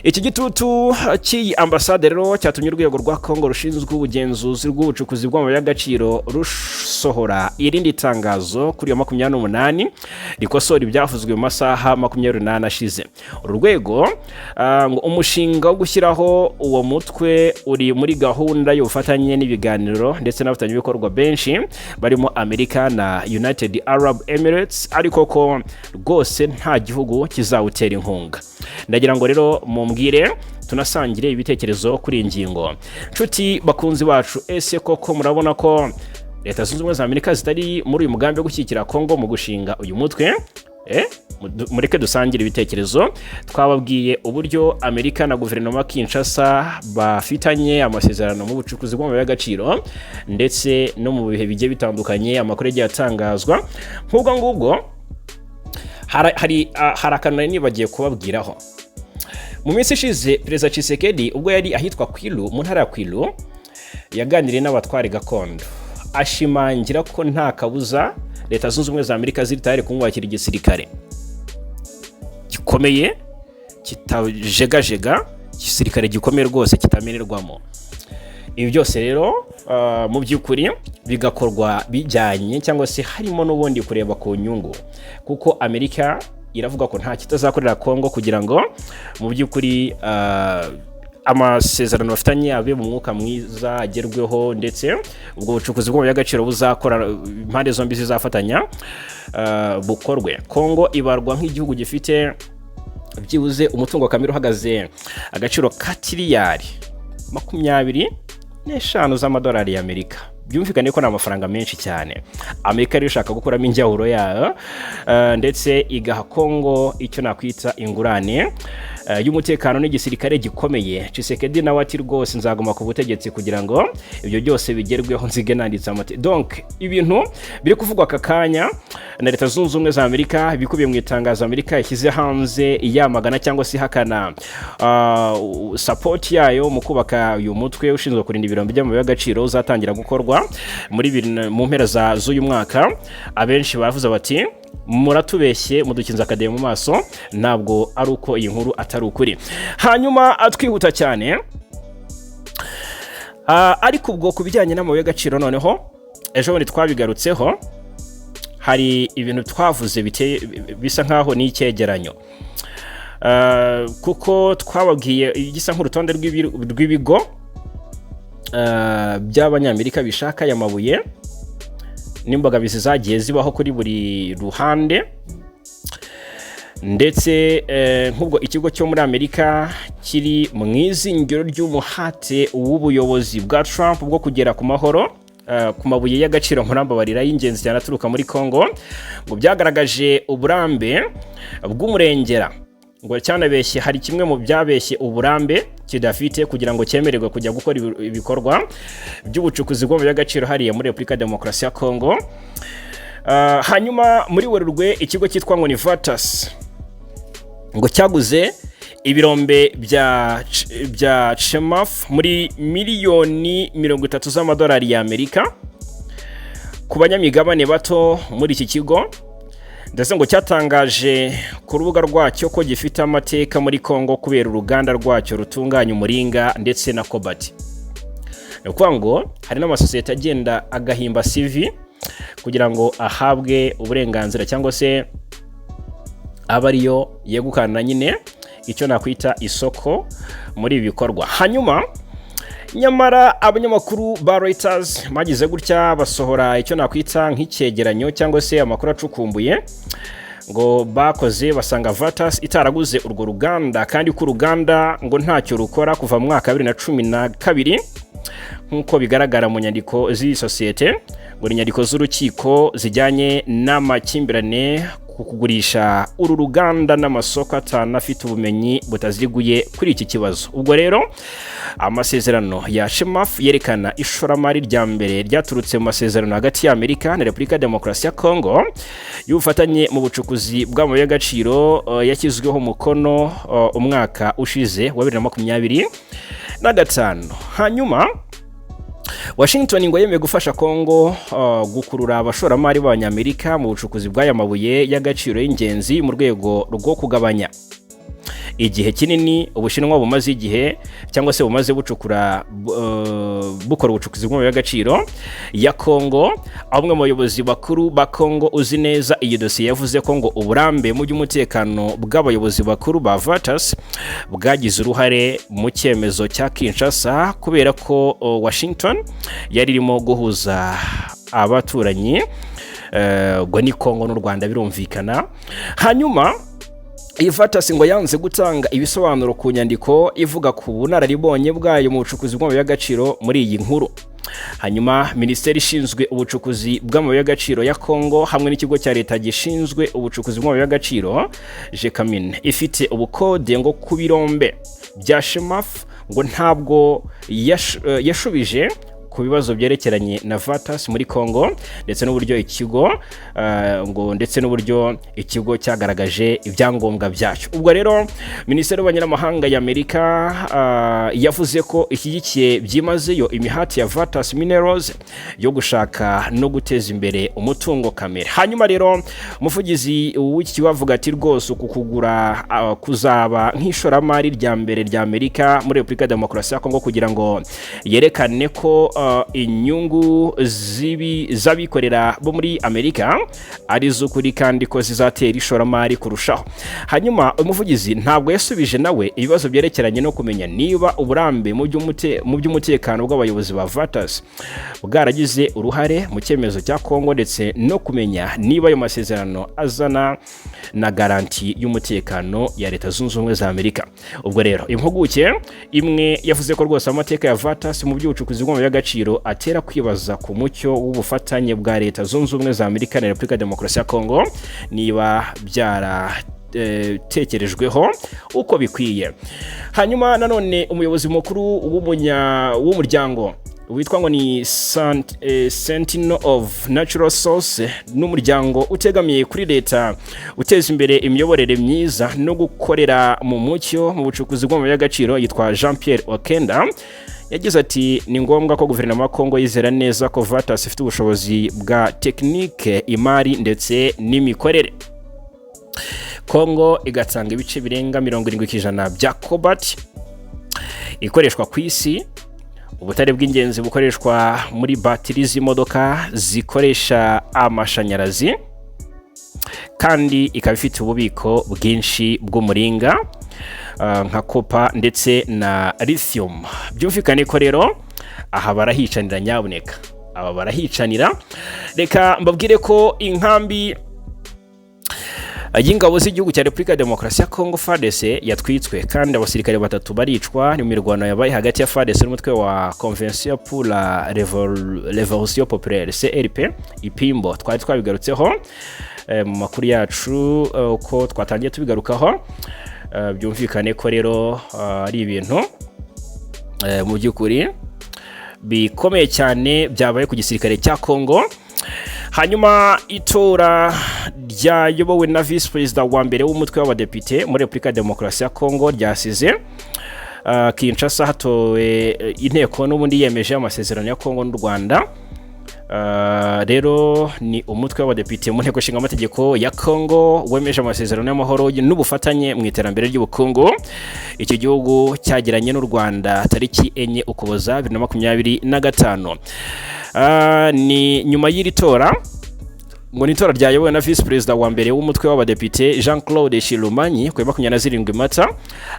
Iki gitutu cy'iyi ambasade rero cyatumye urwego rwa Kongo rushinzwe ubugenzuzi bw'ubucukuzi bw'amabuye y'agaciro rusohora irindi tangazo kuri iyo 28, rikosora ibyavuzwe mu masaha 24 ashize. Uru rwego, ngo umushinga wo gushyiraho uwo mutwe uri muri gahunda y'ubufatanye n'ibiganiro ndetse n'abafatanyabikorwa benshi barimo Amerika na United Arab Emirates, ariko ko rwose nta gihugu kizawutera inkunga. Ndagira ngo rero mumbwire, tunasangire ibitekerezo kuri iyi ngingo. Nshuti bakunzi bacu, ese koko murabona ko Leta Zunze Ubumwe za Amerika zitari muri uyu mugambi wo gushyigikira Kongo mu gushinga uyu mutwe? Mureke dusangire ibitekerezo. Twababwiye uburyo Amerika na guverinoma ya Kinshasa bafitanye amasezerano mu bucukuzi bw'amabuye y'agaciro, ndetse no mu bihe bigiye bitandukanye amakuru yagiye atangazwa nk'ubwo ngubwo. Hari akantu nari nibagiye kubabwiraho. Mu minsi ishize, Perezida Tshisekedi ubwo yari ahitwa Kwilu, mu ntara ya Kwilu, yaganiriye n'abatware gakondo, ashimangira ko nta kabuza Leta Zunze Ubumwe za Amerika ziri tayari kumwubakira igisirikare gikomeye kitajegajega, igisirikare gikomeye rwose kitamenerwamo. Ibi byose rero, mu by'ukuri bigakorwa bijyanye cyangwa se harimo n'ubundi kureba ku nyungu, kuko Amerika iravuga ko nta kitazakorera Kongo kugira ngo mu by'ukuri amasezerano bafitanye abe mu mwuka mwiza, agerweho, ndetse ubwo bucukuzi bw'amabuye y'agaciro buzakora impande zombi zizafatanya, bukorwe. Kongo ibarwa nk'igihugu gifite byibuze umutungo kamere uhagaze agaciro ka tiriyari 25 z'amadolari y'Amerika. Byumvikane ko ni amafaranga menshi cyane. Amerika rero ishaka gukuramo injyawuro yayo, ndetse igaha Kongo icyo nakwita ingurane y'umutekano n'igisirikare gikomeye. Tshisekedi nawe ati: "Rwose nzaguma ku butegetsi kugira ngo ibyo byose bigerweho, nzige nanditse amate." Donc ibintu biri kuvugwa aka kanya na Leta Zunze Ubumwe za Amerika bikubiye mu itangazo Amerika yashyize hanze yamagana cyangwa se ihakana support yayo mu kubaka uyu mutwe ushinzwe kurinda ibirombe by'amabuye y'agaciro uzatangira gukorwa mu mpera z'uyu mwaka. Abenshi bavuze bati: "Muratubeshye, mudukinze akadehe mu maso, ntabwo ari uko, iyi nkuru atari ukuri." Hanyuma twihuta cyane, ariko ubwo ku bijyanye n'amabuye y'agaciro noneho, ejo bundi twabigarutseho, hari ibintu twavuze biteye bisa nkaho ni icyegeranyo, kuko twababwiye igisa nk'urutonde rw'ibigo by'Abanyamerika bishaka aya mabuye n'imbogamizi zagiye zibaho kuri buri ruhande. Ndetse nk'ubwo ikigo cyo muri Amerika kiri mu izingiro ry'umuhate w'ubuyobozi bwa Trump bwo kugera ku mahoro ku mabuye y'agaciro, murambabarira, y'ingenzi cyane aturuka muri Congo, ngo byagaragaje uburambe bw'umurengera, ngo cyanabeshye, hari kimwe mu byabeshye uburambe kidafite kugira ngo cyemererwe kujya gukora ibikorwa by'ubucukuzi bw'amabuye y'agaciro hariya muri Repubulika ya Demokarasi ya Congo. Hanyuma muri Werurwe, ikigo cyitwa ngo ni Virtus ngo cyaguze ibirombe bya Chemaf muri miliyoni 30 z'amadolari y'Amerika ku banyamigabane bato muri iki kigo, ndetse ngo cyatangaje ku rubuga rwacyo ko gifite amateka muri Congo kubera uruganda rwacyo rutunganya umuringa ndetse na cobalt. Ni ukuvuga ngo hari n'amasosiyete agenda agahimba CV. kugira ngo ahabwe uburenganzira cyangwa se abe ariyo yegukana nyine icyo nakwita isoko muri ibi bikorwa. Hanyuma nyamara abanyamakuru ba Reuters bagize gutya basohora icyo nakwita nk'icyegeranyo cyangwa se amakuru acukumbuye ngo bakoze, basanga Vertus itaraguze urwo ruganda, kandi ko uruganda ngo ntacyo rukora kuva mu mwaka wa 2012, nk'uko bigaragara mu nyandiko z'iyi sosiyete, ngo ni inyandiko z'urukiko zijyanye n'amakimbirane ku kugurisha uru ruganda n'amasoko atanu afite ubumenyi butaziguye kuri iki kibazo. Ubwo rero amasezerano ya Chemaf yerekana ishoramari rya mbere ryaturutse mu masezerano hagati ya Amerika na Repubulika ya Demokarasi ya Kongo y'ubufatanye mu bucukuzi bw'amabuye y'agaciro, yashyizweho umukono umwaka ushize wa 2025. Hanyuma Washington ngo yemeye gufasha Kongo gukurura abashoramari b'Abanyamerika mu bucukuzi bw'aya mabuye y'agaciro y'ingenzi mu rwego rwo kugabanya igihe kinini Ubushinwa bumaze igihe cyangwa se bumaze bucukura, bukora ubucukuzi bw'amabuye y'agaciro ya Kongo. Aho umwe mu bayobozi bakuru ba Kongo uzi neza iyi dosiye yavuze ko ngo uburambe mu by'umutekano bw'abayobozi bakuru ba Vertus bwagize uruhare mu cyemezo cya Kinshasa, kubera ko Washington yari irimo guhuza abaturanyi, ubwo ni Kongo n'u Rwanda birumvikana. Hanyuma iyi Vertus ngo yanze gutanga ibisobanuro ku nyandiko ivuga ku bunararibonye bwayo mu bucukuzi bw'amabuye y'agaciro muri iyi nkuru. Hanyuma minisiteri ishinzwe ubucukuzi bw'amabuye y'agaciro ya Kongo hamwe n'ikigo cya leta gishinzwe ubucukuzi bw'amabuye y'agaciro Gécamines ifite ubukode ngo ku birombe bya Chemaf ngo ntabwo yashubije ku bibazo byerekeranye na Vertus muri Congo ndetse n'uburyo ikigo cyagaragaje ibyangombwa byacyo. Ubwo rero Minisiteri y'Ububanyi n'Amahanga ya Amerika yavuze ko ishyigikiye byimazeyo imihati ya Vertus Minerals yo gushaka no guteza imbere umutungo kamere. Hanyuma rero umuvugizi w'iki kigo avuga ati rwose uku kugura kuzaba nk'ishoramari rya mbere rya Amerika muri Repubulika ya Demokarasi ya Kongo, kugira ngo yerekane ko inyungu z'abikorera bo muri Amerika ari iz'ukuri kandi ko zizatera ishoramari kurushaho. Hanyuma umuvugizi ntabwo yasubije nawe ibibazo byerekeranye no kumenya niba uburambe mu by'umutekano bw'abayobozi ba Vertus bwaragize uruhare mu cyemezo cya Kongo, ndetse no kumenya niba ayo masezerano azana na garanti y'umutekano ya Leta Zunze Ubumwe za Amerika. Ubwo rero impuguke imwe yavuze ko rwose amateka ya Vertus mu by'ubucukuzi bw'amabuye y'agaciro atera kwibaza ku mucyo w'ubufatanye bwa Leta Zunze Ubumwe za Amerika na Repubulika ya Demokarasi ya Kongo niba byaratekerejweho uko bikwiye. Hanyuma nanone umuyobozi mukuru w'umuryango witwa ngo ni Sentinel of Natural Source, n'umuryango utegamiye kuri leta uteza imbere imiyoborere myiza no gukorera mu mucyo mu bucukuzi bw'amabuye y'agaciro, yitwa Jean Pierre Okenda, yagize ati ni ngombwa ko guverinoma ya Kongo yizera neza ko Vertus ifite ubushobozi bwa tekinike, imari ndetse n'imikorere. Kongo igatanga ibice birenga 70% bya cobalt ikoreshwa ku isi, ubutare bw'ingenzi bukoreshwa muri batiri z'imodoka zikoresha amashanyarazi, kandi ikaba ifite ububiko bwinshi bw'umuringa, nka copper ndetse na lithium. Byumvikane ko rero aha barahicanira, nyabuneka aba barahicanira. Reka mbabwire ko inkambi y'ingabo z'igihugu cya Repubulika ya Demokarasi ya Kongo, FARDC, yatwitswe kandi abasirikare batatu baricwa. Ni mu mirwano yabaye hagati ya FARDC n'umutwe wa Convention pour la Révolution Populaire, CRP, Ipimbo. Twari twabigarutseho mu makuru yacu, uko twatangiye tubigarukaho. Byumvikane ko rero ari ibintu mu by'ukuri bikomeye cyane byabaye ku gisirikare cya Kongo. Hanyuma itora ryayobowe na visi perezida wa mbere w'umutwe w'abadepite muri Repubulika ya Demokarasi ya Kongo ryasize Kinshasa hatowe inteko n'ubundi yemeje amasezerano ya Kongo n'u Rwanda. Rero ni umutwe w'abadepite mu nteko ishinga amategeko ya Congo wemeje amasezerano y'amahoro n'ubufatanye mu iterambere ry'ubukungu icyo gihugu cyagiranye n'u Rwanda tariki 4 Ukuboza 2025. Ni nyuma y'iri tora, ngo ni itora ryayobowe na visi perezida wa mbere w'umutwe w'abadepite Jean Claude Shilumanyi ku ya 27 Mata.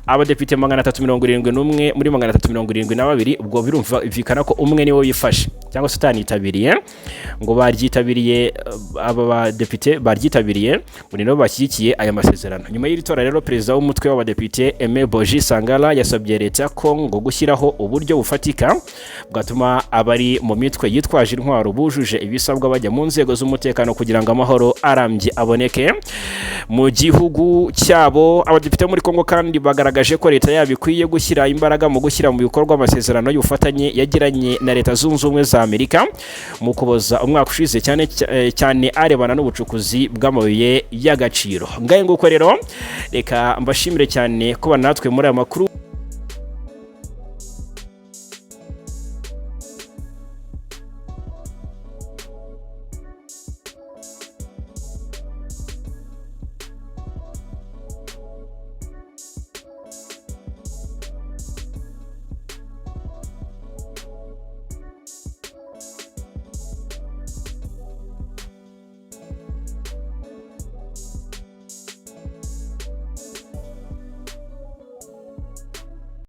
Abadepite 371 muri 372, ubwo birumvikana ko umwe niwe wifashe cyangwa se utanitabiriye, ngo baryitabiriye. Aba badepite baryitabiriye ngo ni nabo bashyigikiye aya masezerano. Nyuma y'iri tora rero, perezida w'umutwe w'abadepite Aime Boji Sangala yasabye leta ya Congo gushyiraho uburyo bufatika bwatuma abari mu mitwe yitwaje intwaro bujuje ibisabwa bajya mu nzego z'umutekano kugira ngo amahoro arambye aboneke mu gihugu cyabo. Abadepite bo muri Congo kandi bagaragaje ko leta yabo ikwiye gushyira imbaraga mu gushyira mu bikorwa amasezerano y'ubufatanye yagiranye na Leta Zunze Ubumwe za Amerika mu Kuboza umwaka ushize, cyane cyane arebana n'ubucukuzi bw'amabuye y'agaciro. Ngahe nguko rero, reka mbashimire cyane kuba natwe muri aya makuru.